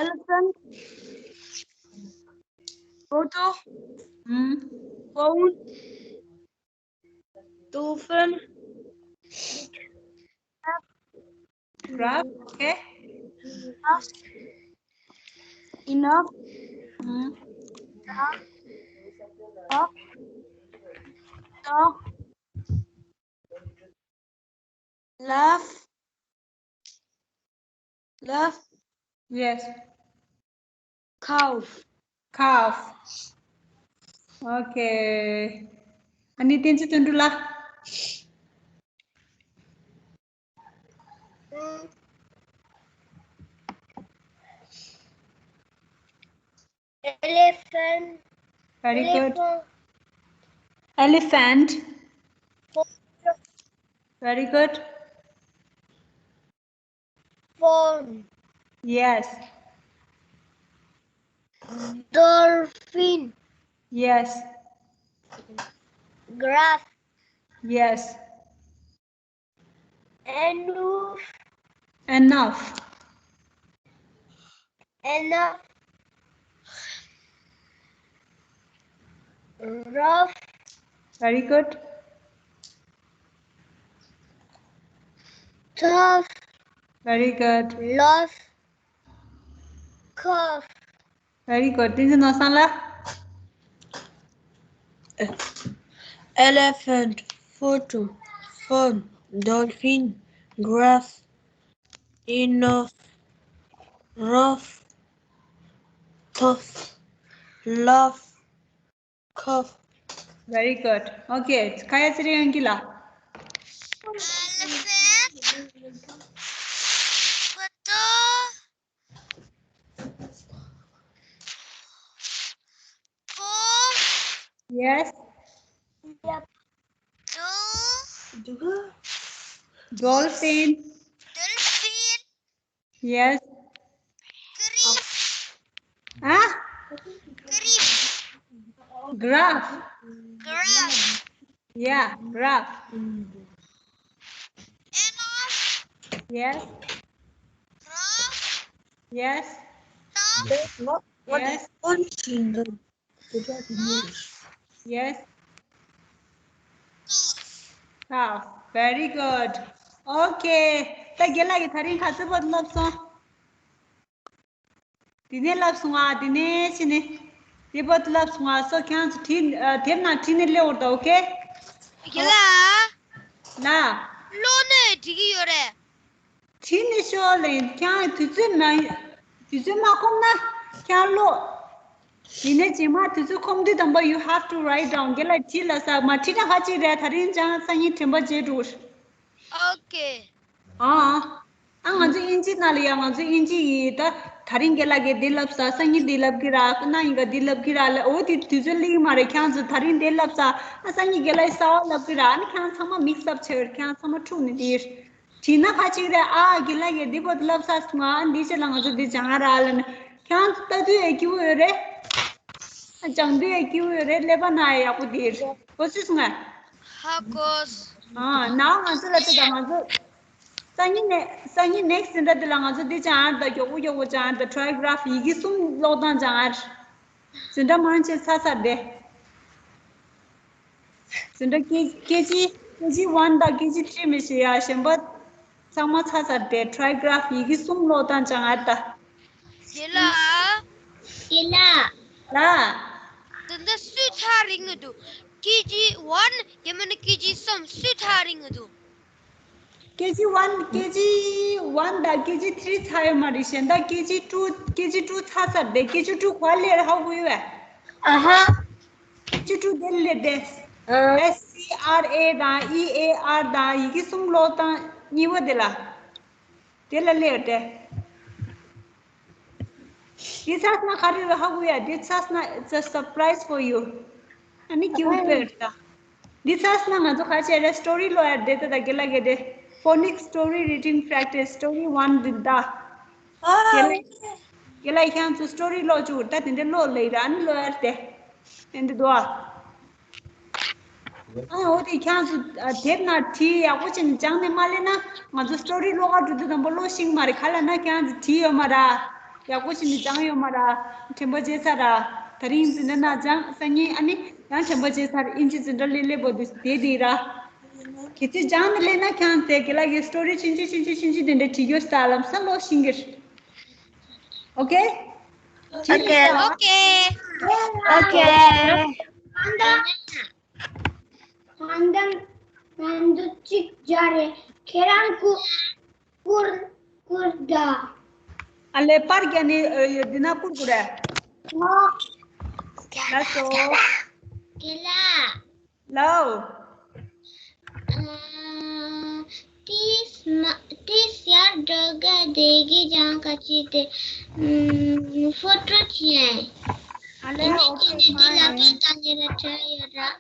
Elephant. Photo. ཨུམ། Phone. Dolphin. Crab. Okay. Enough. ཨུམ། Dog. Dog. Laugh. Laugh. Yes. Cough. Cough. Okay. ཨ་ནི་བསྟན་འཛིན་དོན་གྲུབ་ལ། Elephant. Very good. Elephant. Elephant. Very good. Phone. Yes. Dolphin. Yes. Graph. Yes. Enough. Enough. Enough. Rough. Very good. Love, Very good. love, cough, Very good. ཏིན་ཅི་ནོ་སང་ལ། Elephant, photo, phone, dolphin, graph, enough, rough, tough, love, cough. Very good. Okay. ཁ་ཡ་ཚེ་རིང་ཡོན་གྱི་ལ། Elephant, photo, phone, Yes. doll, Dolphin. dolphin, Yes. graph, Huh? graph, Graph. graph, Yeah, graph. enough, Yes. rough, Yes. tough, There's not what Yes. is punching the Yes. Tough. Very good. Okay. ད་རྒན་ལགས་ཀྱིས་ད་རིང་ག་ཚོད་བར་བསླབས་སོང་། དེ་ནས་བསླབས་སོང་ང་། དེ་ནས་ཕྱིན་ནས་དེ་བར་བསླབས་སོང་ང་། སོ་ཁྱེད་ཚོ་བྲིས་ཨ། དེབ་ནང་བྲིས་ནས་སླེབས་འོར་ད། ཨོ་ཁེ། རྒན་ལགས། ལ། ཀློག་ནས་འགྲིག་གི་ཡོད་རེད། བྲིས་ནས་ཤོག་ལེ། ཁྱེད་དུས་ཚོད་མ་དུས་ཚོད་མ་ཁོམ་ན་ཁྱེད་ཀློག་ཡིན་ནའི་རྗེས་མ་དུས་ཚོད་ཁོམ་དུས་དང་པོ་you have to write down. རྒན་ལགས་བྲིས་ལ་ས་མ་བྲིས་ན་ཁ་ཅིག་རེད། ད་རིང་སང་སང་ཉིན་དྲན་པ་བརྗེད་འགྲོ། ཨོ་ཀེ། ཨ། ཨ་ང་ཚོ་དབྱིན་ཇི་ནང་ལ་ཡ། ང་ཚོ་དབྱིན་ཇི་ཡིས་ད་ད་རིང་རྒན་ལགས་ཀྱིས་འདི་ལབ་ས། སང་ཉིན་འདི་ལབ་ཀྱི་ར། ཁ་ན་ཡིན་ག་འདི་ལབ་ཀྱི་ར་ལ། འོ་དེ་དུས་ཚོད་སླེབས་ཀྱི་མ་རེད། ཁྱེད་ཚོ་ད་རིང་འདི་ལབ་ས། ཨ་སང་ཉིན་རྒན་ལགས་ཀྱིས་གསར་པ་ལབ་ཀྱི་ར། ཨ་ནི་ཁྱེད་ཚང་མ་mix up བྱས་ཡོད། ཁྱེད་ཚང་མ་འཁྲུག་ནས་འདི་བྲིས་ན་ཁ་ཅིག་རེད། ཨ་རྒན་ལགས་ཀྱིས་འདི་བར་དུ་ལབ་ས་སོང་ང་། ཨ་འདི་ཕྱིར་ལ་ང་ཚོ་འདི་སྦྱང་ར་ལ་ནི། ཁྱེད་ཚོ་ལྟ་དུས་ཡ་སྐྱིད་པོ་ཡོད་རེད། ཨ་སྦྱང་དུས་ཡ་སྐྱིད་པོ་ཡོད་རེད། ཀླད་པ་ན་ཡ་ཡག་པོ་འདི་རེད། གོ་སོང་ང་། ཧ་གོ། ཨ་ནའོ་ང་ཚོ་ལ་ཚོད་ད་ང་ཚོ། སང་ཉིན་ནས་སང་ཉིན་next འཛིན་གྲྭ་འདི་ལ་ང་ཚོ་འདི་སྦྱང་ཡ་ད་མགྱོགས་པོ་མགྱོགས་པོ་སྦྱང་ཡ་ད། Trigraph ཡི་གེ་གསུམ་ཀློག་སྟངས་སྦྱང་ཡ། འཛིན་གྲྭ་མང་ཆེ་ཚར་ཚར་ཏེ། འཛིན་གྲྭ་ཀེ་ཀེ་ཇི་ཀེ་ཇི་ཝན་དང་ཀེ་ཇི་ཐི་རི་མི་ཤེས་ཡ། གཞན་པ་ཚང་མ་ཚར་ཚར་ཏེ། Trigraph ཡི་གེ་གསུམ་ཀློག་སྟངས་སྦྱང་ཡ་ད། རྒན་ལགས། རྒན་ལགས། ལ། ད་ལྟ་སུས་ཚར་རིང་གི་འདུག་ཀེ་ཇི་ཝན་ཡང་མིན་ན་ཀེ་ཇི་གསུམ་སུས་ཚར་རིང་གི་འདུག་ཀེ་ཇི་ཝན། ཀེ་ཇི་ཝན་དང་ཀེ་ཇི་ཐི་རི་ཚར་ཡོད་མ་རེད། གཞན་དག་ཀེ་ཇི་ཊུ། ཀེ་ཇི་ཊུ་ཚར་ཚར་ཏེ། ཀེ་ཇི་ཊུ་ག་པར་སླེབས་ཧ་གོ་ཡོད་པས། ཨ་ཧ། ཀེ་ཇི་ཊུ་དེ་ལ་སླེབས་ཏེ། S C R A དང་E A R དང་ཡི་གེ་གསུམ་ཀློག་སྟངས་གཉིས་པ་དེ་ལ། དེ་ལ་སླེབས་ཏེ། འདི་ཚར་ན་ག་རེ་རེད་ཧ་གོ་ཡ། འདི་ཚར་ན་it's a surprise for you. ཨ་ནི་སྐྱིད་པོ་དཔེ་རེད་ད། འདི་ཚར་ན་ང་ཚོ་ག་རེ་བྱེད་རེད། སི་ཊོ་རི་ཀློག་ཡ་རེད་ད། རྒན་ལགས་ཀྱིས་དེ་Phonic Story Reading Practice Story One འདི་ད། རྒན་ལགས་རྒན་ལགས་ཁྱེད་ཚོ་སི་ཊོ་རི་ཀློག་བཅུག་ད། དེ་འདྲ་ཀློག་ལེ་ར། ཨ་ནི་ཀློག་ཡ་རེད་དེ། ཨེ་འདི་འདུག་ཨ། ཨ་འོ་དེ་ཁྱེད་ཚོ་ཨ་དེབ་ནང་བྲིས་ཡག་པོ་བྱས་ནས་སྦྱངས་ནས་མ་སླེབས་ན། ང་ཚོ་སི་ཊོ་རི་ཀློག་ག་འགྲོ་དུས་དང་པོ་ཀློག་ཤེས་ཀྱི་མ་རེད། ག་ལབ་ན་ཁྱེད་ཚོ་བྲིས་ཡོད་མ་རེད། ཡག་པོ་བྱས་ནས་སྦྱངས་ཡོད་མ་རེད། དྲན་པ་བརྗེད་ཚར་རེད། ད་རིང་འཛིན་གྲྭ་ནང་སྦྱངས། སང་ཉིན་ཨ་ནི་ཡང་དྲན་པ་བརྗེད་ཚར། དབྱིན་ཇི་འཛིན་གྲྭ་སླེབས་སླེབས་པོ་དེ་དེ་དེ་རེད། གལ་སྲིད་སྦྱངས་ནས་སླེབས་ན་ཁྱེད་ཚོས་རྒན་ལགས་ཀྱིས་སི་ཊོ་རི་ཆུང་ཆུང་ཆུང་ཆུང་ཆུང་ཆུང་དེ་འདྲ་བྲིས་རྒྱུ་ས་ལམ་སང་ཀློག་ཤེས་ཀྱི་རེད། ཨོ་ཁེ། ཨོ་ཁེ། ཨོ་ཀེ། ཨོ་ཁེ། ང་འདང་ང་འདང་ང་འདུ་གཅིག་རྒྱ་རེད། ཁྱེད་རང་ཀུ་ཀུར་ཀུར་ད། ཨ་ལེ་པར་རྒྱ་ནི་འདི་ན་ཀུར་ཀུར་རེད། ངོ་། ལ་སོ། རྒན་ལགས། ལའོ། ཏིས་མ་ཏིས་ཡར་འགྲོ་ག་དེ་གི་ཅང་ག་ཅི་དེ་ཕོ་ཊོ་ཅི་ཡང་། ཨ་ལེ་ཨོ་ཁེ། དེ་ལ་ཏོ་ད་ཉེ་ར་ཏྲ་ཡོད་ར།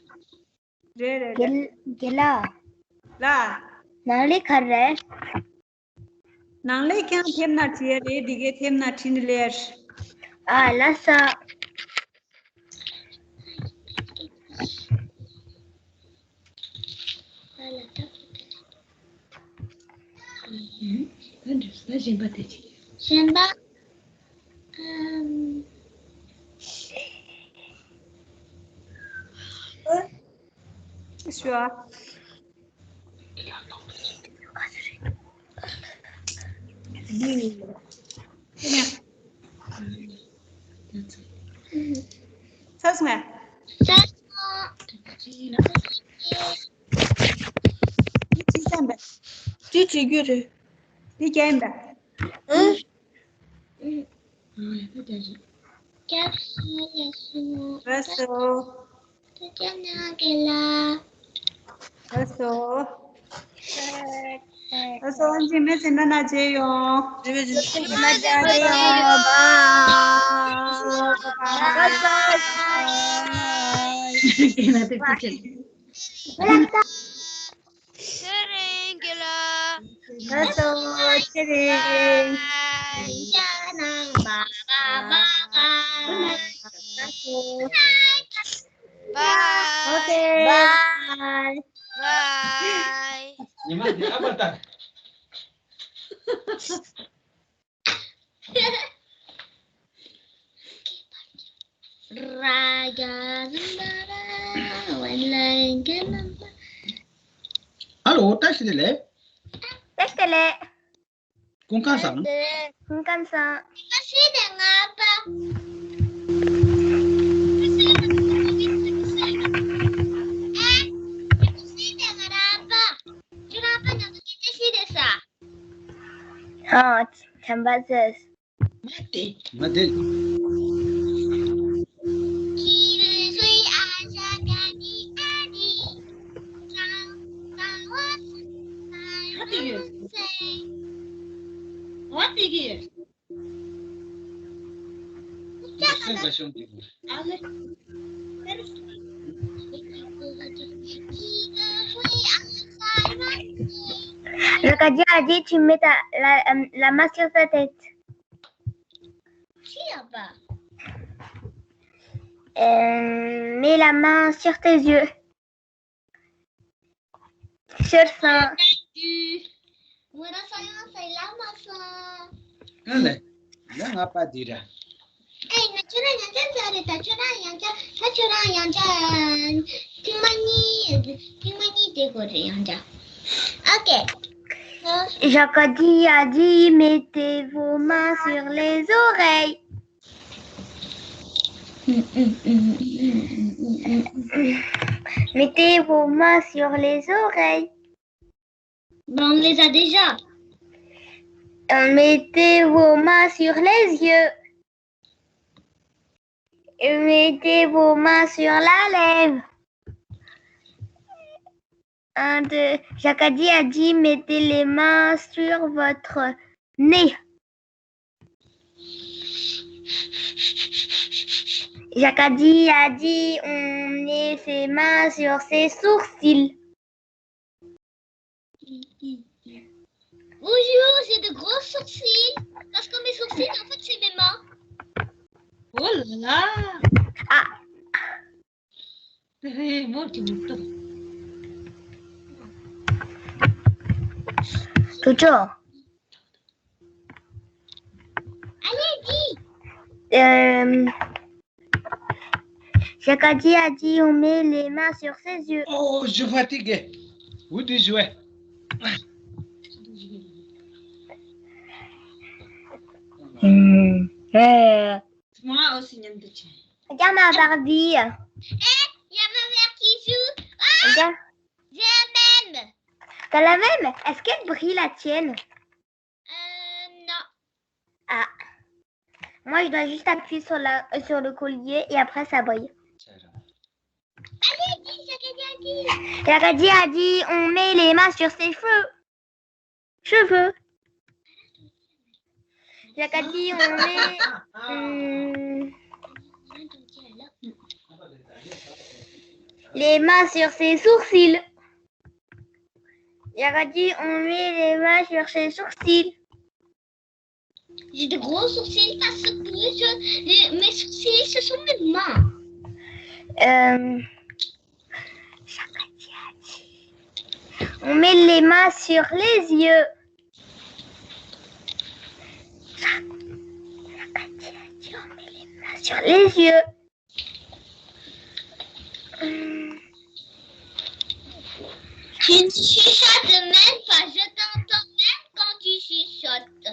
རེད་རེད་རེད། རྒན་རྒན་ལགས། ལ། ནང་ལས་ག་རེ་རེད། ནང་ལས་ཀྱང་དེབ་ནང་བྲིས་ཡ་རེད། འདི་གའི་དེབ་ནང་བྲིས་ནས་ལེར། ཨ་ལ་ས། གཞན་པ། ཞུ་ཨ། ཚར་སོང་ངས། ཚར་སོང་། འདི་བྲིས་ཚར་བས། འདི་བྲིས་རྒྱུ་རེད། འདི་རྒྱག་ཡིན་པས། ཨང་། སྐྱབས་སུ་ལ་སོ། ལགས་སོ། ཐུགས་རྗེ་གནང་གི་ལ། ལགས་སོ། ལགས་སོ། ཨ་ཅེ་མེ་ཚེ་ན་ན་བྱེད་ཡོང་། ཨ་ཅེ་མེ་ཚེ་ན་ན་བྱེད་ཡོང་། བཱའི། བཱའི། བའི། ཚེ་རིང་གི་ལ། ལགས་སོ། ཚེ་རིང་། བའི། བའི། ཨོ་ཁེ། བའི། བའི། ཉི་མ་འདི་ཨ་པ་ལྟར། ཨ་ལོ། བཀྲ་ཤིས་བདེ་ལེགས། བཀྲ་ཤིས་བདེ་ལེགས། སྐུ་ཁམས་བཟང་། སྐུ་ཁམས་བཟང་། ཨ། བྱམས་པ་ཟེར། མ་དེ། མ་དེ། མ་དེ་ཡོད། མ་དེ་གི་ཡོད། སེམས་པ་ཤོང་དེ། ཨ་ལེ། J'aurais dit à dire tu mets ta, la, euh, la main sur ta tête. Euh, mets la main sur tes yeux. Sur son. ཨ་ལེ། ཡང་ང་པ་འདི་ར། ཨེ། ང་ཁྱོད་རང་ཡང་ཅག་ཟ་རེད། ད་ཁྱོད་རང་ཡང་ཅག་ད་ཁྱོད་རང་ཡང་ཅག་ཐེངས་མ་གཉིས། ཐེངས་མ་གཉིས་དེ་དགོས་རེད་ཡང་ཅག་ཨོ་ཁེ། J'aurais dit à dire mettez vos mains sur les oreilles. Mettez vos mains sur les oreilles. Ben, on les a déjà. Euh, mettez vos mains sur les yeux. Et mettez vos mains sur la lèvre. Un, deux. J'aurais dit à dire mettez les mains sur votre nez. J'aurais dit à dire on met ses mains sur ses sourcils. Bonjour, j'ai de gros sourcils. Parce que mes sourcils, en fait, c'est mes mains. Oh là là. Ah. Hey, mon petit mouton. Toujours. Allez, dis. Euh, J'aurais dit à dire on met les mains sur ses yeux. Oh, je fatigue. Où tu jouais? Hmm. Euh. Moi aussi, il y a un petit. Regarde ma Barbie. Eh, il y a ma mère qui joue. Ah, regarde. J'ai la même. T'as la même? Est-ce qu'elle brille la tienne? Euh, non. Ah. Moi, je dois juste appuyer sur la, euh, sur le collier et après, ça brille. Allez, dis, Shakadi a dit. Shakadi a dit, on met les mains sur ses cheveux. Cheveux. Shakadi, on met, hum, les mains sur ses sourcils. Shakadi, on met les mains sur ses sourcils. J'ai de gros sourcils parce que je, les- mes sourcils, ce sont mes mains. Euh, on met les mains sur les yeux. On met les mains sur les yeux. Tu ne chuchotes même pas, je t'entends même quand tu chuchotes.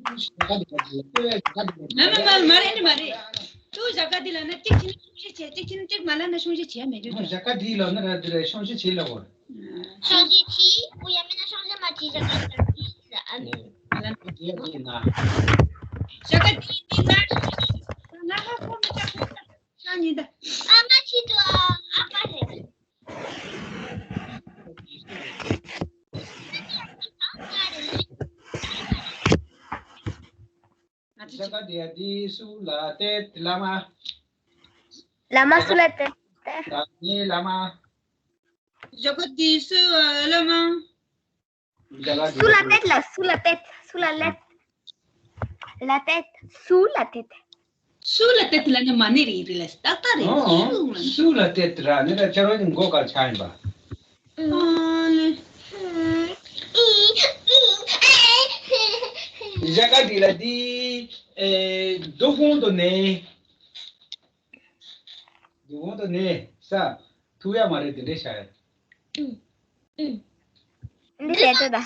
མ་མ་མ་མ་རེད་མ་རེད། ཏུ་ཞབས་ཀ་འདི་ལ་ན་གཅིག་ཕྱིན་ན་ཤོང་ཤེས་བྱས། གཅིག་ཕྱིན་གཅིག་མ་ལ་ན་ཤོང་ཤེས་བྱས་མེད་རྒྱུ་ཞབས་ཀ་འདི་ལ་ན་ར་འདི་ར་ཤོང་ཤེས་བྱས་ལ་གོ། ཤོང་ཤེས་བྱས། ཨུ་ཡ་མེད་ན་ཤོང་ཤེས་མ་བྱས། ཞབས་ཀ་འདི་ལ་ཨ་ནི། ཞབས་ཀ་འདི་འདི་ན་ན་ཧ་ཁོ་མི་ཆགས་ཤ་ཉིན་ད། ཨ་མ་ཆི་ཏུ་ཨ་ཨ་པ་རེད། ཞག་དེ་དེ་སུ་ལ་དེ་བླ་མ། བླ་མ་སུ་ལ་དེ། ད་ངའི་བླ་མ། ཞག་དེ་སུ་བླ་མ། སུ་ལ་དེད་ལ་སུ་ལ་དེད། སུ་ལ་ལེད། ལ་དེད། སུ་ལ་དེད། སུ་ལ་དེད་ལ་ནི་མ་ནི་རི་རི་ལ་སྟག་སྟག་རེད། ཨོ། སུ་ལ་སུ་ལ་དེད་ར་ནི་ར་ཅ་རོ་ནི་མགོ་ག་ཆ་ཡིན་པ། ཨ་ལེ། ཞག་དེ་ལ་དེ་ཨེ་རྡོ་ཧོང་དུ་ནས། རྡོ་ཧོང་དུ་ནས་ས་ཐུག་ཡ་མ་རེད། དེ་འདྲས་བྱ་ཡ། འདི་ཟེར་ཏེ་ད།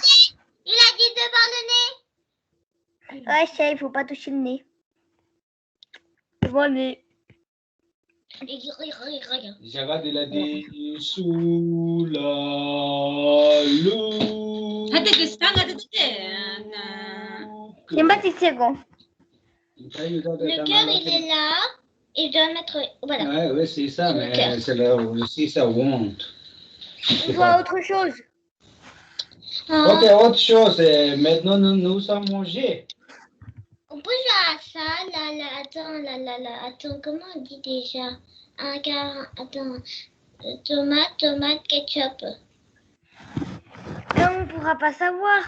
ཡིད་ལ་ཅི་འདོད་པ་ལ་ནི། ཨ་ཤའི་ཕུ་པ་ཏུ་ཤིན་ནི། ཕུ་པ་ནི། ཞག་དེ་ལ་དེ་སུ་ལ་ལུ། ཧ་དེ་གི་ས་ང་དེ་དེ་དེ། ཁྱིམ་པ་ཅིག་བྱེད་དགོ། Le cœur, il est là. Il doit mettre. Voilà. Ouais, ouais, c'est ça, mais c'est là où aussi ça honte. On voit autre chose. Ok, autre chose. Euh, maintenant, nous, nous sommes mangés. On peut jouer à ça, là, là, attends, là, là, là, attends, comment on dit déjà? Ah, car, attends, euh, tomate, tomate, ketchup. Là, on pourra pas savoir.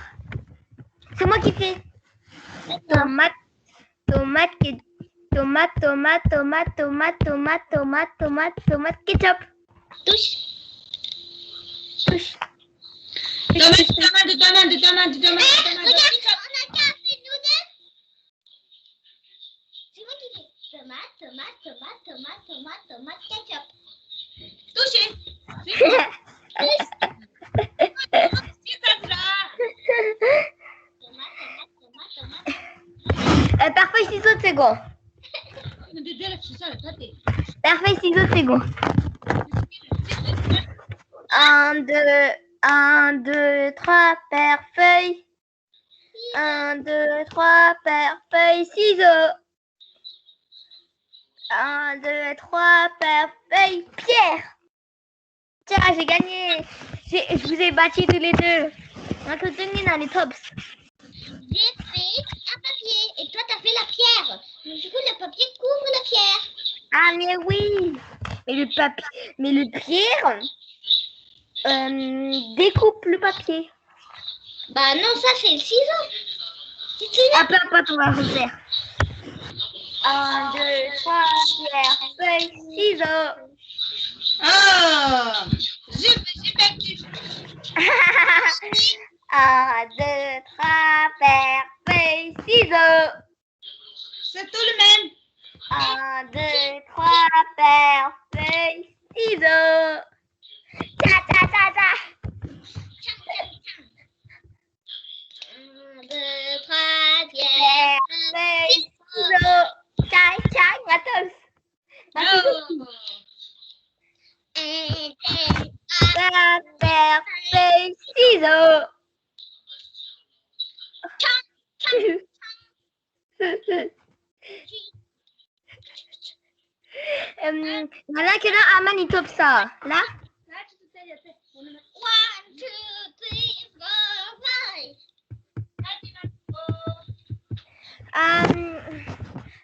C'est moi qui fais. Tomate, tomate, ke- tomate, tomate, tomate, tomate, tomate, tomate, tomate, tomate, ketchup. Touche. Touche. Tomate, tomate, tomate, tomate, tomate, tomate, ketchup. On a qu'à faire nous deux. C'est moi qui fais tomate, tomate, tomate, tomate, tomate, tomate, ketchup. Touché. Tomate, tomate, tomate, tomate. Euh, parfait, ciseaux, c'est bon. Parfait, ciseaux, c'est bon. Un, deux, un, deux, trois, pierre, feuille. Un, deux, trois, pierre, feuille, ciseaux. Un, deux, trois, pierre, feuille, pierre. Tiens, j'ai gagné. J'ai- je vous ai battu tous les deux. Maintenant, on est dans les tops. J'ai fait un papier et toi, t'as fait la pierre. Du coup, le papier couvre la pierre. Ah, mais oui. Mais le papier, mais le pierre euh, découpe le papier. Bah non, ça, c'est le ciseau. C'est celui-là. Attends, attends, on va refaire. Un, deux, trois, pierre, feuille, ciseaux. Ah, j'ai j'ai perdu. Un, deux, trois, pierre, feuille, ciseaux. C'est tout le même. Un, deux, trois, pierre, feuille, ciseaux. Tcha, tcha, tcha, tcha. Un, deux, trois, pierre, feuille, ciseaux. Tcha, tcha, tcha. Un, deux, trois, pierre, feuille, ciseaux. Tcha, tcha. Hm, voilà, que là, Aman, il top ça. Là? One, two, three, four, five. Euh,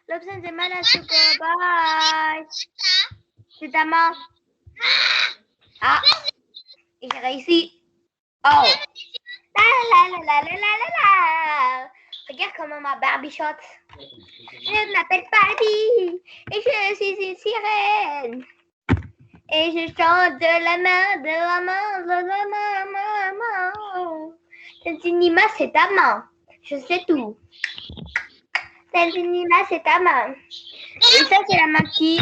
l'option de Malasuko, bye. C'est ta main. Ah, j'ai réussi. Oh. La, la, la. Regarde comment ma Barbie chante. Je m'appelle Barbie et je suis une sirène. Et je chante de la main, de la main, de la main, main, main. Tanzanima, c'est ta main. Je sais tout. Tanzanima, c'est ta main. Et ça, c'est la main qui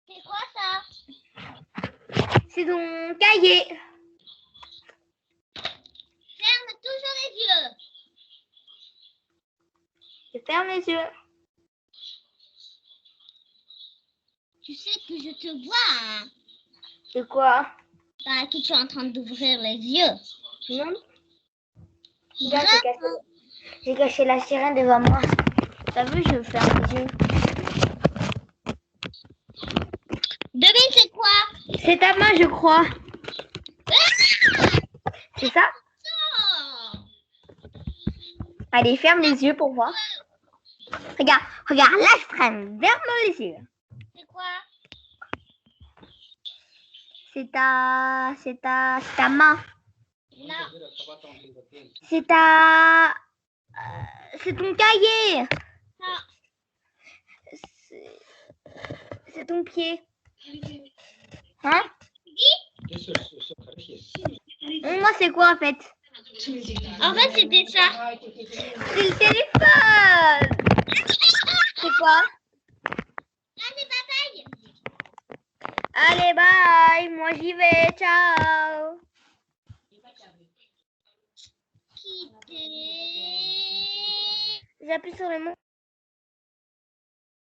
C'est quoi ça? C'est ton cahier. Ferme toujours les yeux. Je ferme les yeux. Tu sais que je te vois, hein? De quoi? Bah, que tu es en train d'ouvrir les yeux. Non. Regarde, j'ai caché, j'ai caché la sirène devant moi. T'as vu, je ferme les yeux. Devine c'est quoi? C'est ta main, je crois. Ah! C'est ça? Non. Allez, ferme les yeux pour voir. Regarde, regarde, là, je ferme, ferme les yeux. C'est quoi? C'est ta, c'est ta, c'est ta main. Non. C'est ta, euh, c'est ton cahier. Non. C'est, c'est ton pied. Hein? Moi, c'est quoi en fait? En fait, c'était ça. C'est le téléphone. C'est quoi? Allez, bye bye. Allez, bye. Moi, j'y vais. Ciao. Quitter. J'appuie sur le mot.